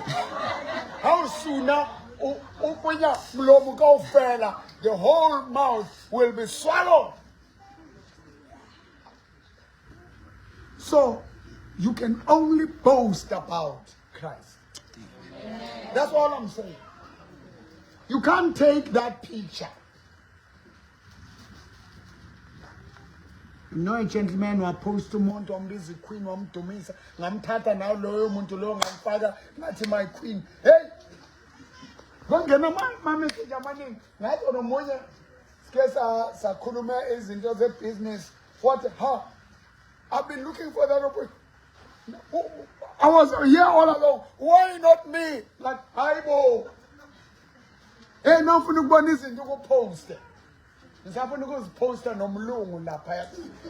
Speaker 1: How sooner, o kwenya molomo kaofela, the whole mouth will be swallowed. So, you can only boast about Christ. That's all I'm saying. You can't take that picture. No gentleman waposta umuntu wambiza queen wamdumisa ngamthatha nawo loyo muntu loyo ngamfaka ngathi my queen. Hey, kwangena ama-message amaningi ngathi nomunye sike sakhuluma izinto ze-business. What ha I've been looking for that opportunity. I was here all along. Why not me? Like hayibo. Hey, nawufuna ukubona izinto ukuposte. Ngisafuna ukuziposta nomlungu lapha.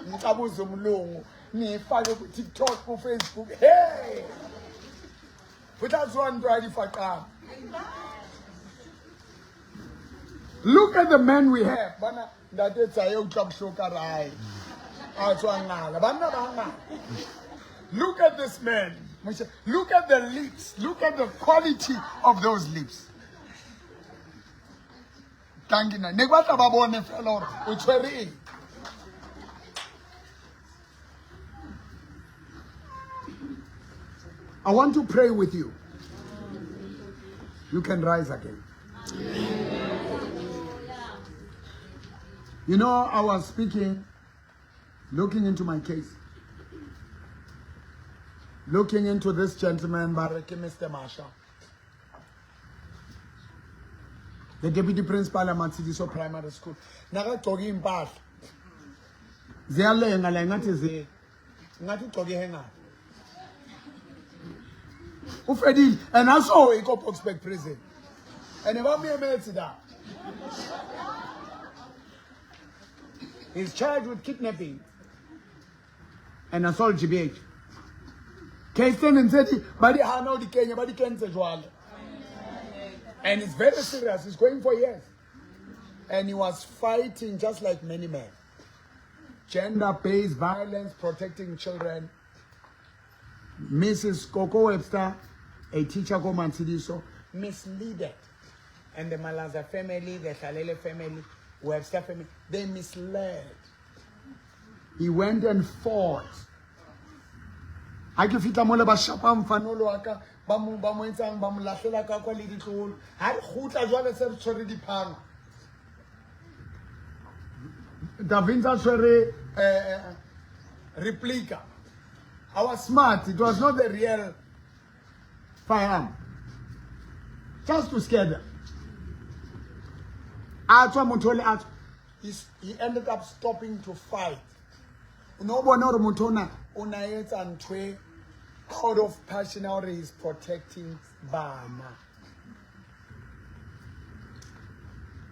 Speaker 1: Ngicabuza umlungu. Ngifake ku TikTok, ku Facebook. Hey! Futhi aziwa nto ayifaqanga. Look at the man we have. Bana ntate tsaye utlwa bohloko ka rae. A tswa ngala. Banna ba ngala. Look at this man. Look at the lips. Look at the quality of those lips. Thank you. Ne ke batla ba bone fela hore o tshwere eng. I want to pray with you. You can rise again. You know, I was speaking, looking into my case, looking into this gentleman, Bareke Mr. Masha, the deputy principal at Matshidiso Primary School. Nakagqoke impahla. Ziyalenga la ngathi zi ngathi ugqoke ihanger. Ufedile and I saw iko Boksburg prison. And ba mo emetse da. He's charged with kidnapping and assault GBH. Case ntse ba di hana ho di kenya ba di kentse jwale. And it's very serious. He's going for years. And he was fighting just like many men. Gender-based violence, protecting children. Mrs. Coco Webster, a teacher ko Matshidiso, misleaded. And the Malaza family, the Hlalele family, Webster family, they misled. He went and fought. Ha ke fihla mole ba shapa mfanolo wa ka ba mo ba mo etsang ba mo lahlela ka kwa le ditlolo ha re kgutla jwale se re tshwere diphano Davinza tshwere replica. I was smart. It was not the real firearm. Just to scare them. A tswa motho ole a tswa. He ended up stopping to fight. O ne o bona hore motho ona o na etsa ntho e out of passion hore he's protecting bana.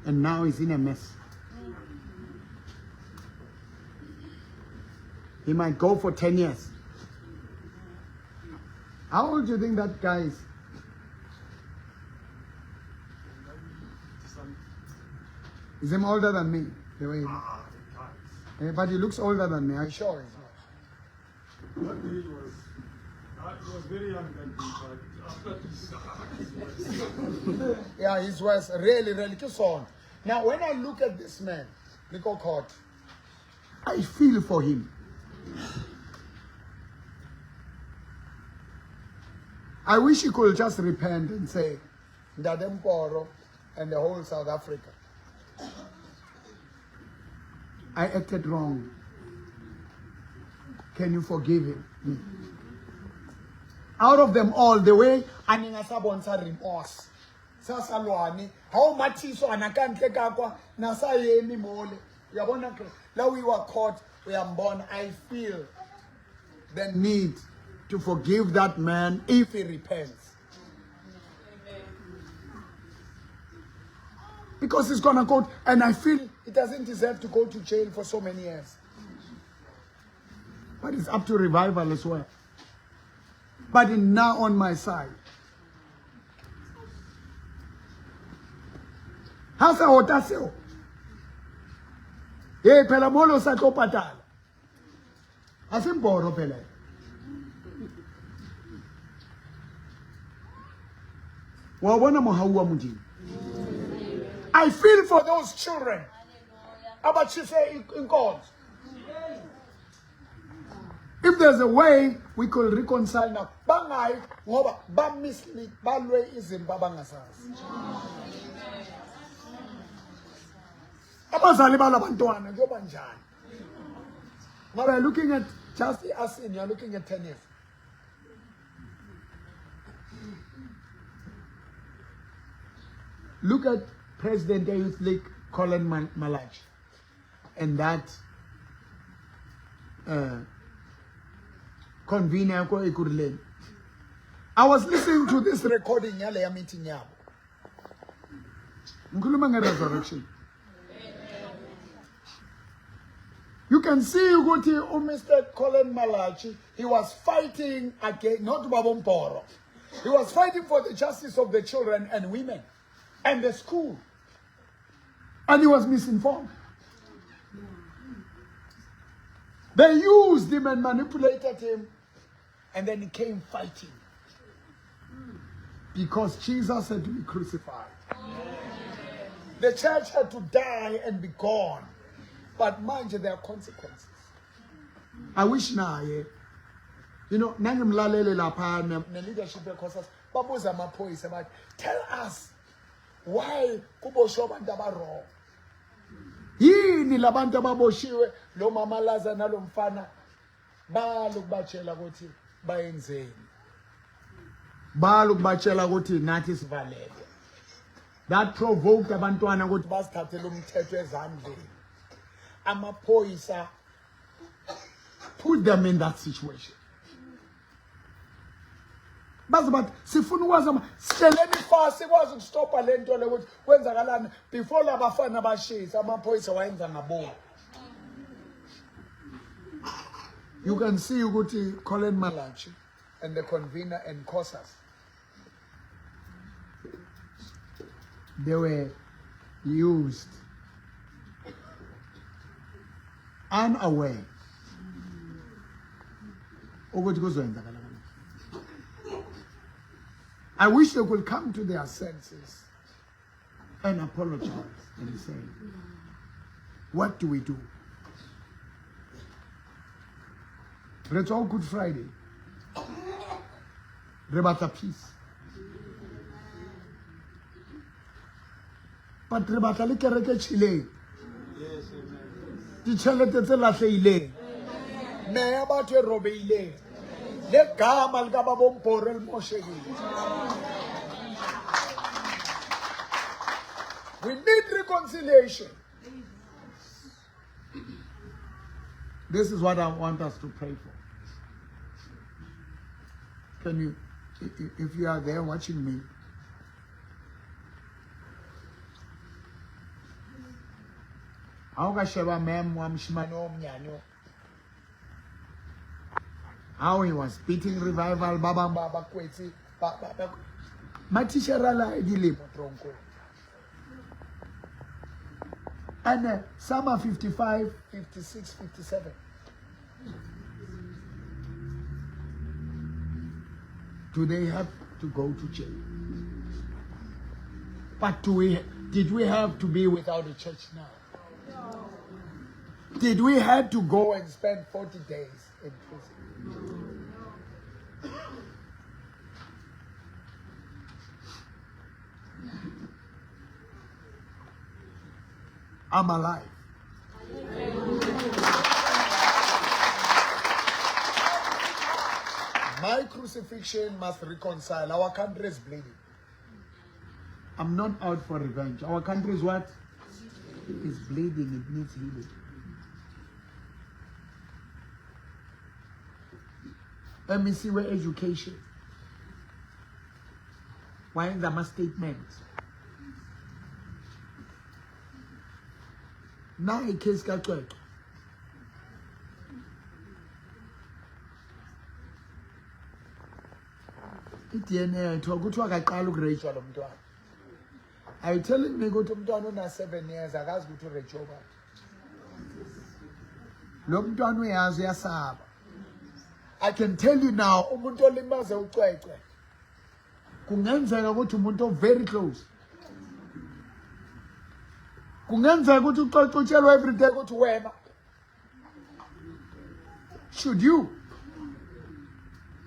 Speaker 1: And now he's in a mess. He might go for 10 years. How old do you think that guy is? Is him older than me? The way he looks. But he looks older than me. I'm sure he's not.
Speaker 2: That day he was very young that day, but after this, he's worse.
Speaker 1: Yeah, he's worse. Really, really. Ke sona. Now, when I look at this man, Nico Court, I feel for him. I wish he could just repent and say, Ndadem Poro and the whole South Africa, I acted wrong. Can you forgive him? Out of them all, the way a neng a sa bontsha remorse, sa sa lwane, ha o mathiswa ana ka ntle ka kwa, na sa eme mole. Uyabona ke, la we were caught, uyambona. I feel the need to forgive that man if he repents. Because he's going to go, and I feel he doesn't deserve to go to jail for so many years. But it's up to revival as well. But in now on my side. Ha sa ota seo. Hey, phela molo sa tlo patala. Ha se mboro phela. Wa bona mohau wa Modimo. I feel for those children. Abatshise inkonzo. If there's a way we could reconcile now, bangayi ngoba ba mislead balwe izimpi abangazazi. Abazali balabantwana kuyoba njani? Ngoba you're looking at just the arson, you're looking at 10 years. Look at President Youth League Colin Malatji and that convener ko Ekurhuleni. I was listening to this recording yaleya meeting yabo. Ngikhuluma nge-resurrection. You can see ukuthi uMr Colin Malatji, he was fighting against, not Baba Mporo. He was fighting for the justice of the children and women and the school. And he was misinformed. They used him and manipulated him. And then he came fighting. Because Jesus had to be crucified. The church had to die and be gone. But mind you, there are consequences. I wish naye, nangimlalele lapha ne leadership yeCOSAS, babuza amaphoyisa bathi, tell us why kuboshwe abantu aba-wrong. Yini labantu ababoshiwe lo mama Laza nalomfana balokubatshela ukuthi bayenzeni. Balokubatshela ukuthi nathi sivalelwe. That provoked abantwana ukuthi basithathele umthetho ezandleni. Amaphoyisa put them in that situation. Baze bathi sifuna ukwazi sihleleni fast sikwazi ukustopa le nto le ukuthi kwenzakalani before labafana bashisa amaphoyisa wayenza ngabo. You can see ukuthi Colin Malatji and the convener and COSAS, they were used unaware ukuthi kuzoyenzakala kanjani. I wish they could come to their senses. And apologize and say, what do we do? Re tswa Good Friday. Re batla peace. But re batla le kereke tjhileng. Ditjhelete tse lahlehileng. Meya batho e robehileng. Legama likababa uMbhoro elimoshekile. We need reconciliation. This is what I want us to pray for. Can you, if you are there watching me, ha o ka sheba ma'am wa moshimane o monyane how he was beating revival ba bang ba ba kwetse ba ba mathishere a la dilemo tronkong. And some are 55, 56, 57. Do they have to go to jail? But did we have to be without a church now? No. Did we have to go and spend 40 days in prison? No. I'm alive. My crucifixion must reconcile. Our country is bleeding. I'm not out for revenge. Our country is what? It is bleeding. It needs healing. Let me see where education. Wayenza ama-statements. Nayi icase kaCwecwe. I-DNA ayithiwa kuthiwa akaqala ukureyitshwa lo mntwana. Are you telling me ukuthi umntwana una-7 years akazi ukuthi ureyitshwe ubani? Lo mntwana uyazi uyasaba. I can tell you now, umuntu olimaze uCwecwe kungenzeka ukuthi umuntu o-very close. Kungenzeka ukuthi uCwecwe utshelwe every day ukuthi wena should you.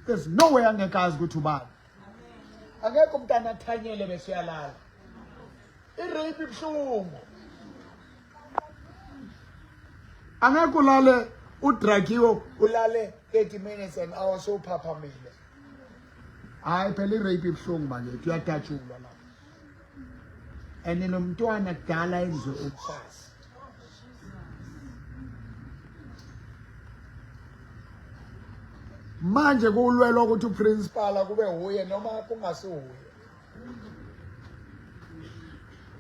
Speaker 1: There's no way angeke azi ukuthi ubani. Akekho umntana athanyele bese uyalala. I-rape ibuhlungu. Angeke ulale udragiwe ulale 30 minutes an hour sowuphaphamile. Hayi phela i-rape ibuhlungu bakithi, uyadatshulwa lapho. And lo mntwana kudala enziwe umfazi. Manje kulwelwa ukuthi uprincipal kube huye noma kungasihuye.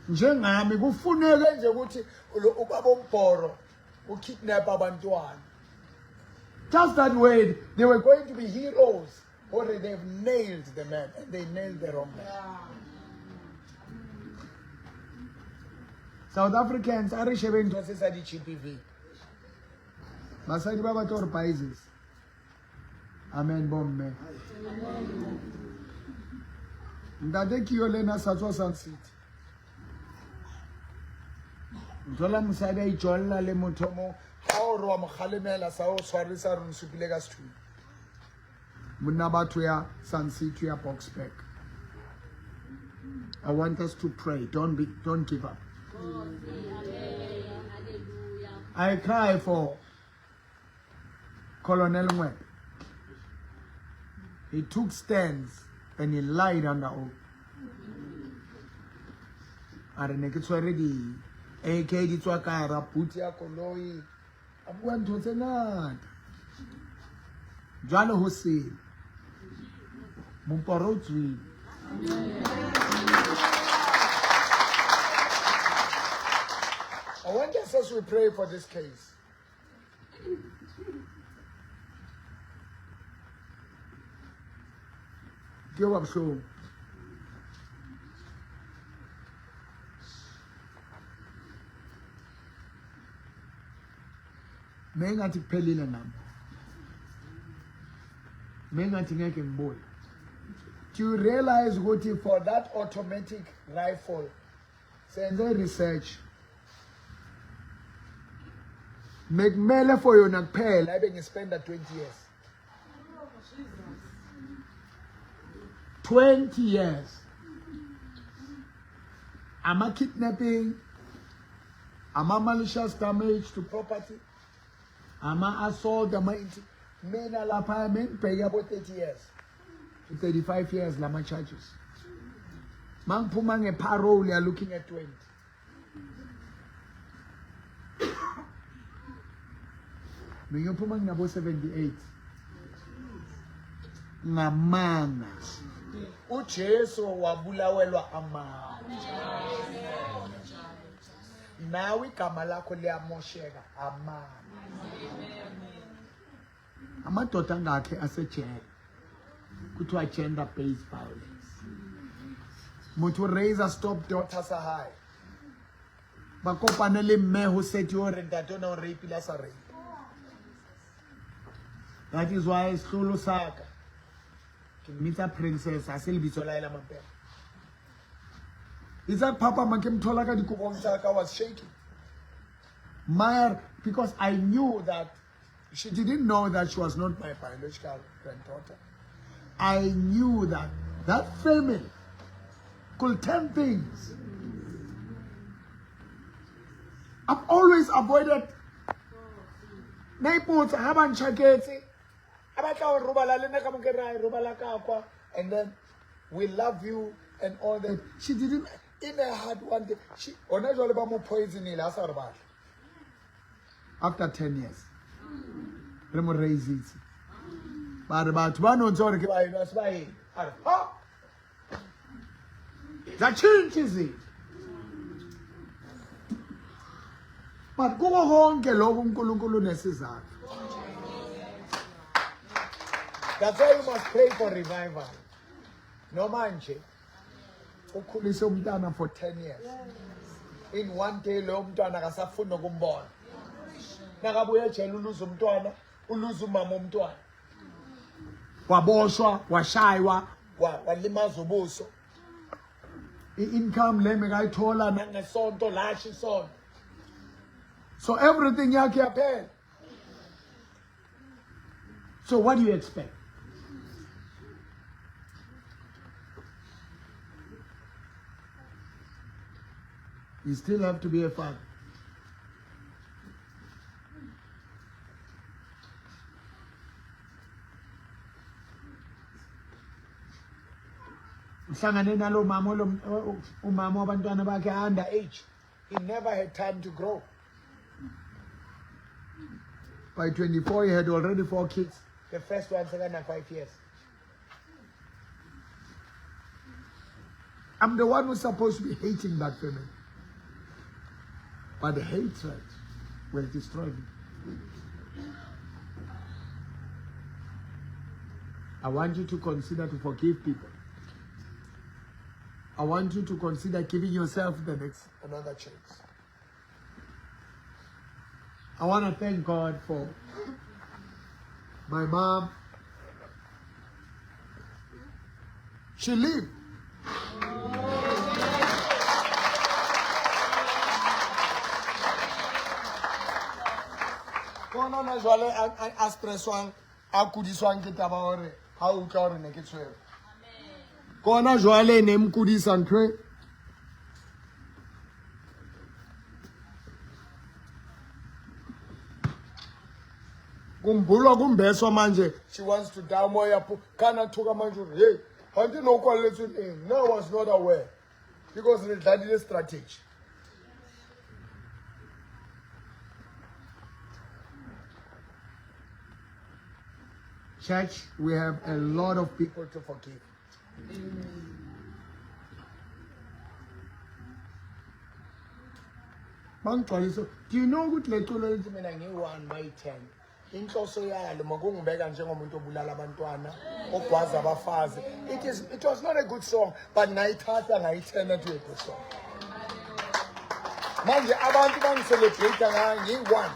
Speaker 1: Njengami kufuneke nje ukuthi ubaba uMbhoro ukidnap abantwana. Just that way they were going to be heroes. Or they've nailed the man, and they nailed the wrong man. South Africans a re shebeng ntho tse sa di-GBV. Basadi ba batla gore paises. Amen bomme. Ntate ke yo le ena sa tswa Sun City. Nthola mosadi a itjolla le motho mo ga o re wa mo kgalemela sa o tshwarisa re nsupile ka sethunya. Monna batho ya Sun City ya Boksburg. I want us to pray. Don't give up. I cry for Colonel Ngoepe. He took stands and he lied under oath. A re ne ke tshwere di AK di tswa ka hara boot ya koloi. A bua ntho tse ngata. Jwale ho sele. Momporo o tswile. I want us as we pray for this case. Ke wa bohloko. Mengathi kuphelile nami. Mengathi ngeke ngibuye. Do you realize ukuthi for that automatic rifle Senze research. Mekumele for yona kuphela ebe ngispenda 20 years. 20 years. Ama kidnapping, ama malicious damage to property, ama assault, ama mina lapha ngibheke abo 30 years to 35 years lama charges. Mangiphuma ngeparole you are looking at 20. Mina ngiyophuma nginabo 78. Ngamanga. UJesu wabulawelwa amanga. Nawe igama lakho liyamosheka amanga. Amadoda angakhe asejele kuthiwa gender based violence. Motho raise stop daughter sa hae. Ba kopane le mme ho seti o re ntate o ne o rape a sa rape. That is why sehlolo saka ke mmitsa princess ha se lebitso la hae la mampela. Itse papa ma ke mthola ka dikobong tsa ka was shaking. Mare because I knew that she didn't know that she was not my biological granddaughter. I knew that that family could turn things. I've always avoided naipotsa ha ba ntšhaketse a batla go robala le nna ka moke ra robala ka kwa and then we love you and all that. She didn't in her heart one day she hona jwale ba mo poisonile a sa re batla after 10 years re mo raisitse ba re batho ba no ntse gore ke baeno a se baeno a re ha zatshintsha izinto but kuko konke lokho uNkulunkulu unesizathu. That's why you must pray for revival. Noma nje ukhulise umntana for 10 years, in one day loyo mntwana akasafuni nokumbona. Nakabuya ejele uluza umntwana, uluza umama umntwana, waboshwa, washaywa, walimaza ubuso. I-income le mekayithola nangesonto lasho isonto, so everything yakhe yaphela. So what do you expect? You still have to be a father. Uhlangane nalo mama lo umama wabantwana bakhe under age. He never had time to grow. By 24 he had already 4 kids. The first one sekana 5 years. I'm the one who's supposed to be hating that family. But the hatred will destroy me. I want you to consider to forgive people. I want you to consider giving yourself the next another chance. I want to thank God for my mom. She lived. Kona na jwale a stresswang a kudiswang ke taba hore ha o utlwa hore ne ke tshwere. Kona jwale ne mkudisa ntho e. Kumbulwa kumbeswa manje she wants to die moya kana thuka manje uri hey hanti no kwaletswe eng. No, I was not aware because re dladile strategy. Church, we have a lot of people to forgive. Bangigcwalisa. Do you know ukuthi le culo lithi mina ngiyi-1 by 10? Inhloso yalo makungibeka njengomuntu obulala abantwana, ogwaza abafazi. It was not a good song, but ngayithatha ngayithena to a good song. Manje abantu bangicelebrate ngayo ngiyi-1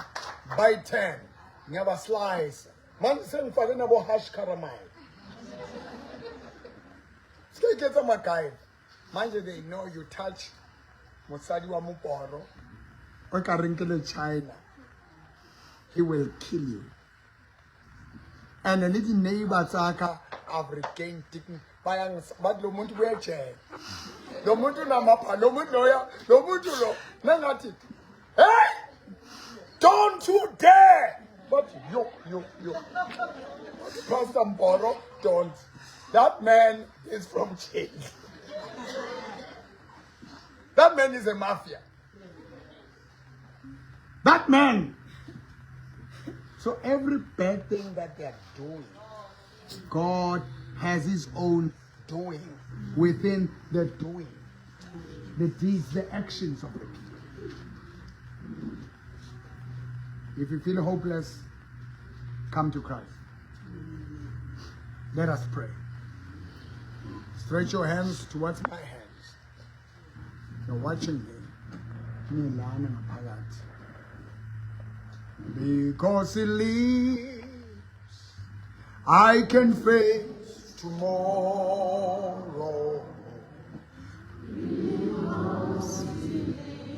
Speaker 1: by 10. Ngiyabaslice. Manje sengifake nabo hash caramel. Sike ketsa magayi. Manje they know you touch Mosadi wa moporo o ka reng ke le China, he will kill you. And le di-neighbor tsa ka, I've regained dignity. Ba lo muntu uyejele, lo muntu unamapha, lo muntu loya, lo muntu lo nangathi, hey, don't you dare. But yo yo yo, Pastor Mboro, don't. That man is from jail. That man is a mafia, that man. So every bad thing that they are doing, God has his own doing within the doing, the deeds, the actions of the people. If you feel hopeless, come to Christ. Let us pray. Stretch your hands towards my hands. You're watching me. Ngilana ngaphakathi. Because he lives, I can face tomorrow.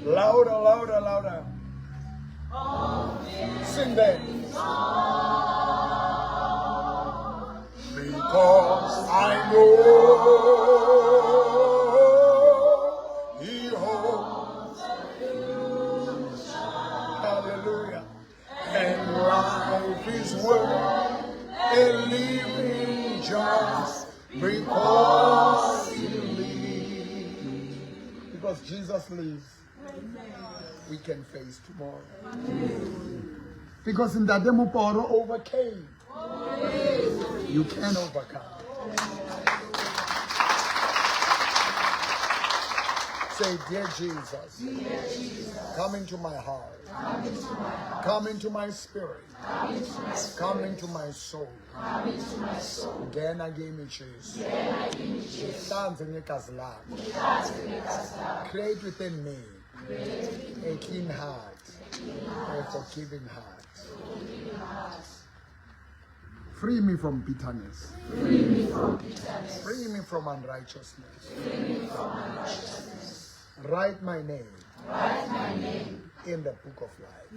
Speaker 1: Louder, louder, louder. Sing that. Because I know he holds. Hallelujah. And life is worth a living just because he lives. Because Jesus lives, we can face tomorrow. Because Ntate Moporo overcame, you can overcome. Say, dear Jesus, come into my heart, come into my spirit, come into my soul. Ngena kimi Jesu. Ngihlanze ngegazi lakho. Create within me a clean heart, a forgiving heart. Free me from bitterness. Free me from unrighteousness. Write my name in the book of life.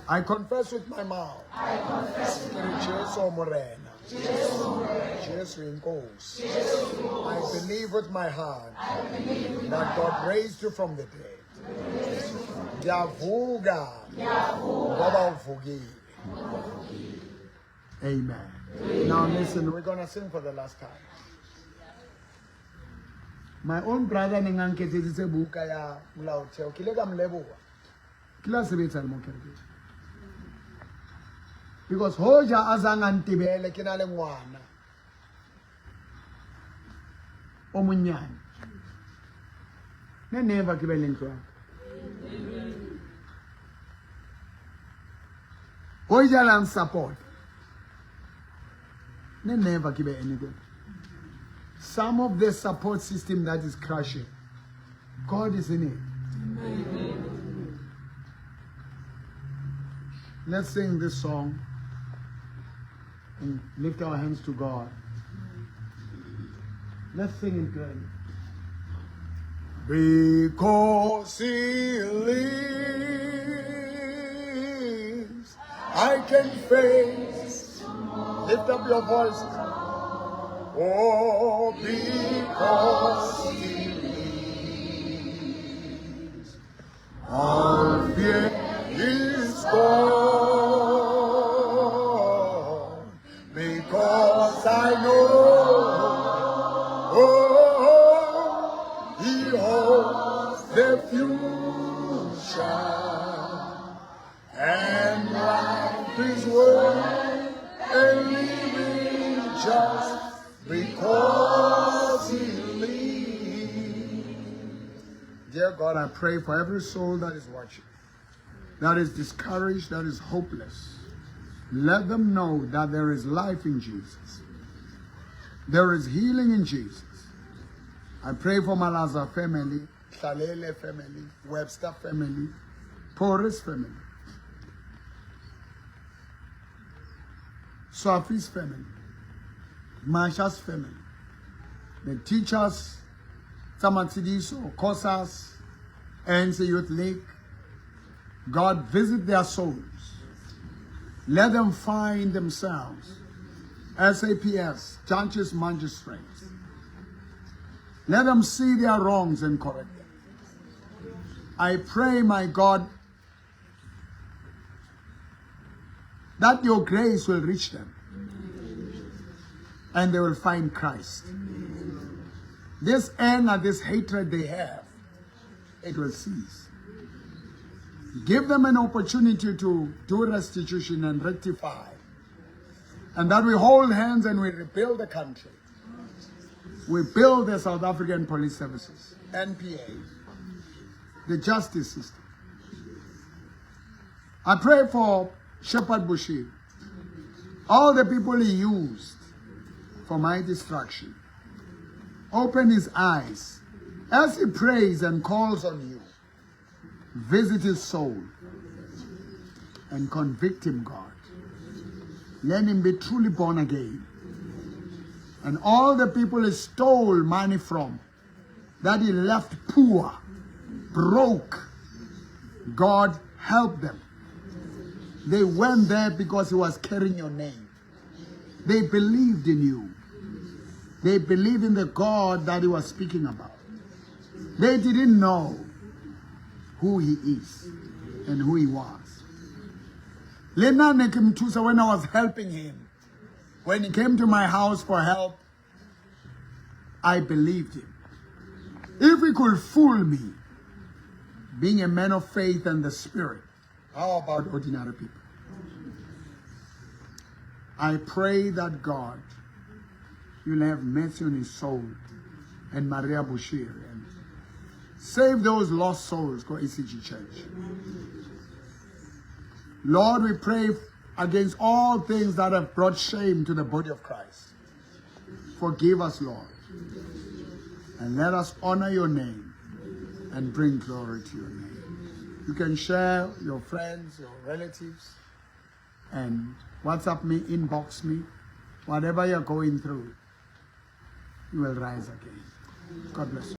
Speaker 1: I confess with my mouth. Ke re Jesu Morena. Jesu inkosi. I believe with my heart that God raised you from the dead. Ngiyavuka ngoba uvukile. Amen. Now listen, we're gonna sing for the last time. My own brother neng a nketseditse buka ya molaotheo, ke ile ka mo leboha. Ke la sebetsa le mo kerekeng. Because hoja a zang a ntebele ke na le ngwana o monyane. Ne never ke be le ntlo ya ka. Hoja la support. Ne never give anything. Some of the support system that is crashing, God is in it. Let's sing this song and lift our hands to God. Let's sing it good. Because he lives, I can face. Lift up your voices. Oh, because he lives, all fear is gone. Because I know, oh, he holds the future, and life is worth a living just because he lives. Dear God, I pray for every soul that is watching, that is discouraged, that is hopeless. Let them know that there is life in Jesus. There is healing in Jesus. I pray for Malaza family, Hlalele family, Webster family, Porus family, Sophie's family, Marsha's family, the teachers Tsa Matshidiso, COSAS, ANC Youth League. God, visit their souls. Let them find themselves. SAPS, judges, magistrates. Let them see their wrongs and correct them. I pray, my God, that your grace will reach them and they will find Christ. This anger, this hatred they have, it will cease. Give them an opportunity to do restitution and rectify. And that we hold hands and we rebuild the country. We build the South African Police Services, NPA, the justice system. I pray for Shepherd Bushiri, all the people he used for my destruction. Open his eyes as he prays and calls on you. Visit his soul and convict him, God. Let him be truly born again. And all the people he stole money from, that he left poor, broke, God help them. They went there because he was carrying your name. They believed in you. They believed in the God that he was speaking about. They didn't know who he is and who he was. Le nna ne ke mo thusa when I was helping him. When he came to my house for help, I believed him. If he could fool me, being a man of faith and the Spirit, how about ordinary people? I pray that God will have mercy on his soul and Maria Bushiri and save those lost souls go ECG Church. Lord, we pray against all things that have brought shame to the body of Christ. Forgive us, Lord. And let us honor your name and bring glory to your name. You can share your friends, your relatives, and WhatsApp me, inbox me. Whatever you're going through, you will rise again. God bless you.